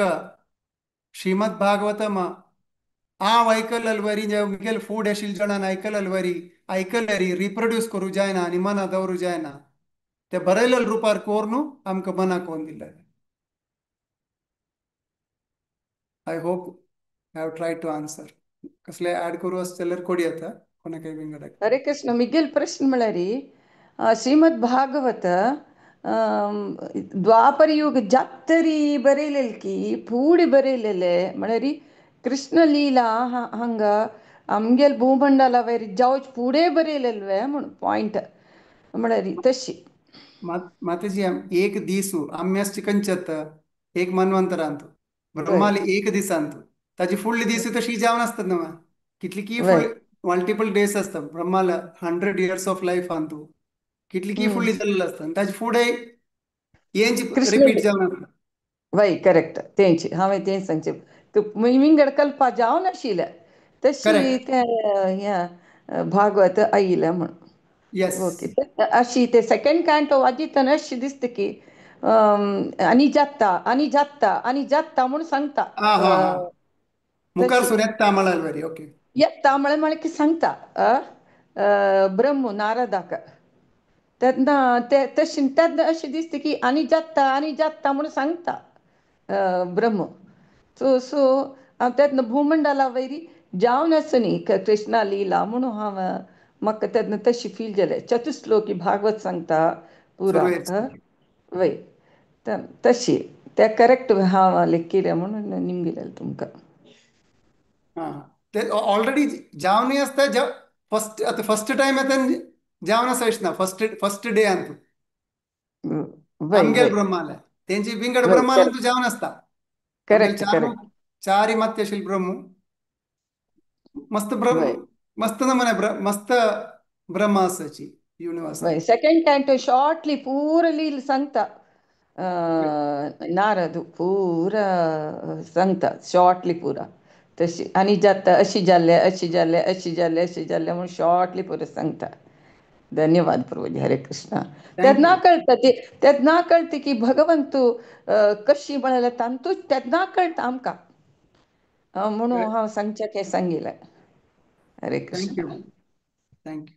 Speaker 2: श्रीमद भागवतम हांव आयकलल वरी जे मिगेल फूड आशिल्ले जाणान आयकलल वरी आयकलरी रिप्रोड्यूस करूं जायना आनी मना दवरूं जायना, ते बरयलेल रुपार कोरून आमकां मनाक कोन दिल्लें. I hope I have try to answer. कसले ऍड करूं आसत जाल्यार कोडी येता कोणाकय विंगड.
Speaker 8: हरे कृष्ण. मिगेल प्रश्न म्हळ्यार श्रीमद भागवत द्वापर युग जात्तरी बरयलेले की फुडें बरयलेले म्हळ्यार कृष्ण लीला हांगा आमगेल भूमंडला वयर जावच फुडें बरयलेले म्हूण पॉयंट म्हळ्यार तशी.
Speaker 2: माताजी एक दीसु आम्यासची कंचत एक मन्वंतर अंतु ब्रह्माले एक दीस अंतु ताजी फुडले दीस तशी जावन आसतात न्हू, कितली की फुडले मल्टिपल डेज आसता. ब्रह्माला 100 इयर्स ऑफ लायफ अंतु कितली की फुडली जाल्लेली आसता आनी ताजी फुडें हेंच रिपीट जावन आसता.
Speaker 8: वय करेक्ट, तेंच हांवें तेंच सांगचें. विंगड कल्पा जावन आशिल्लें तशी तें हें भागवत आयिल्लें म्हूण. ओके, अशी ते सेकंड कॅन्टो वाजितना अशी दिसता की आनी जाता आनी जाता आनी जाता म्हूण सांगता.
Speaker 2: मुखार सून येता म्हळ्यार बरी. ओके,
Speaker 8: येता म्हळ्यार की सांगता ब्रह्म नारदाक तेन्ना ते तशी तेन्ना अशें दिसता की आनी जाता आनी जाता म्हूण सांगता ब्रह्म. सो सो तेन्ना भूमंडला वयरी जावन आसा न्ही कृष्णा लीला म्हणून हांव म्हाका तेन्ना तशी फील जालें. चतुश्लोकी भागवत सांगता पुरा वय तशी ते करेक्ट हांव लेखिलें म्हणून निमगिलें तुमकां.
Speaker 2: ते ऑलरेडी जावनूय आसता. फर्स्ट आतां फर्स्ट टायम येता जावन आसा अशें ना, फर्स्ट फर्स्ट डे अंतू आमगेल ब्रह्माले तेंची विंगड ब्रह्माल अंतू जावन आसता.
Speaker 8: करेक्ट
Speaker 2: चार चारी मात्य आशिल्ले ब्रह्म मस्त ब्रह्म मस्त नमुने मस्त ब्रह्म आसाची युनिवर्स.
Speaker 8: सेकंड कॅन्टो शॉर्टली पूरा लील सांगता नारद पूरा सांगता शॉर्टली पुरा तशी आनी जाता अशी जाल्ले अशी जाल्ले अशी जाल्ले अशी जाल्ले म्हणून शॉर्टली पुरा सांगता. धन्यवाद प्रभुजी. हरे कृष्णा. तेन्ना कळटा ती तेन्ना कळटा की भगवंत कशी म्हळ्यार तांतूच तेन्ना कळटा आमकां म्हणून हांव सांगचें तें सांगिलें. हरे कृष्ण.
Speaker 2: Thank you.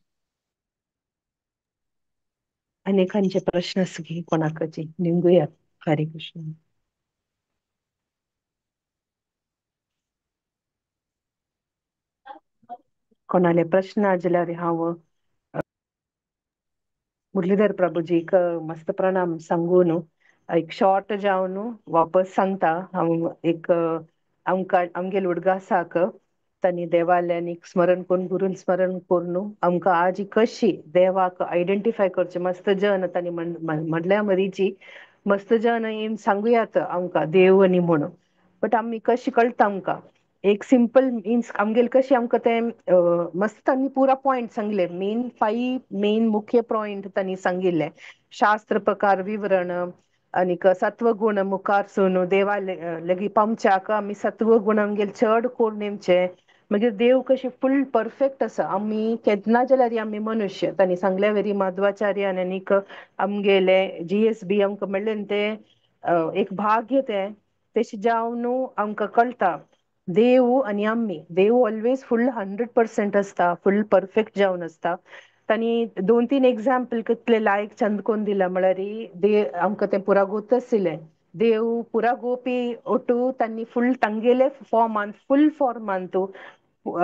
Speaker 1: अनेकांचे प्रश्न आसा कोणाकची निमगुया. हरे कृष्ण. कोणाले प्रश्न जाल्यार हांव मुरलीधर प्रभुजीक मस्त प्रणाम सांगून एक शॉर्ट जावन वापस सांगता. हांव एक आमकां आमगेल उडगासाक तांणी देवाल्यान स्मरण करून गुरून स्मरण करून आमकां आज कशी देवाक आयडेंटिफाय करचें मस्त जन तांणी म्हणल्या मरीची मस्त जन येवन सांगुयात आमकां देव आनी म्हणून, बट आमी कशी कळटा आमकां एक सिंपल मिन्स आमगेल कशी आमकां तें मस्त तांणी पुरा पॉयंट सांगले, मेन 5 मेन मुख्य पॉयंट तांणी सांगिल्ले. शास्त्र प्रकार विवरण आनीक सत्वगुण मुखार सून देवा लगी पावच्याक आमी सत्वगुण आमगेल चड करून नेमचे, मागीर देव कशी फुल परफेक्ट आसा. आमी केन्ना जाल्यार आमी मनुष्य तांणी सांगल्या वेरी माधवाचार्यान आनीक आमगेले GSB आमकां मेळ्ळें तें एक भाग्य तें तशें जावन आमकां कळटा देव आनी आमी. देव ऑलवेज फुल 100% आसता, फुल परफेक्ट जावन आसता. तांणी 2-3 एग्जाम्पल कितले लायक चंद कोन्न दिला म्हळ्यार देव आमकां तें पुरा गोत आशिल्लें. देव पुरा गोपी ओटू तांणी फुल तांगेले फॉर्मान फुल फॉर्मान तूं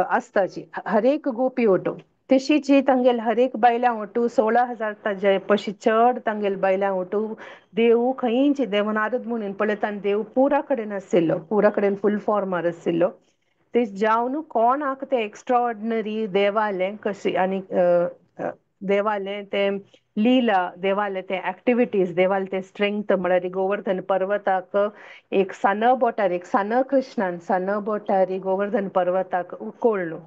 Speaker 1: आसताची हरेक गोपी ओटू तशीच तांगेल हरेक बायलां ओटू 16,000 ताजे पशी चड तांगेल बायलां ओटू देव खंयची देव नारद म्हणून पळयता आनी देव पुरा कडेन आशिल्लो, पुरा कडेन फुल फॉर्मार आशिल्लो. ते जावन कोणाक ते एक्स्ट्रा ऑर्डिनरी देवालें कशी आनी देवालें तें लीला, देवाले ते एक्टिविटीज, देवाले ते स्ट्रेंथ म्हळ्यार गोवर्धन पर्वताक एक सान बोटार, एक सान कृष्णान सान बोटार गोवर्धन पर्वताक उकोळ्ळू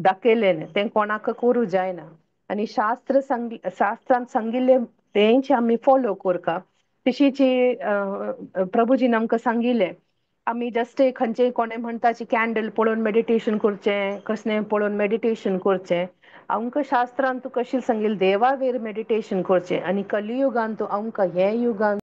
Speaker 1: दाखयलें, तें कोणाक करूं जायना. आनी शास्त्र सांग शास्त्रान सांगिल्लें तेंच आमी फॉलो करता. तशीची प्रभुजीन आमकां सांगिल्लें, आमी जस्ट खंयचे कोणें म्हणटा कॅन्डल पळोवन मेडिटेशन करचें, कसलें पळोवन मेडिटेशन करचें. आमकां शास्त्रान तूं कशें सांगिल्लें, देवावेर मेडिटेशन करचें. आनी कलियुगान तूं आमकां हे युगान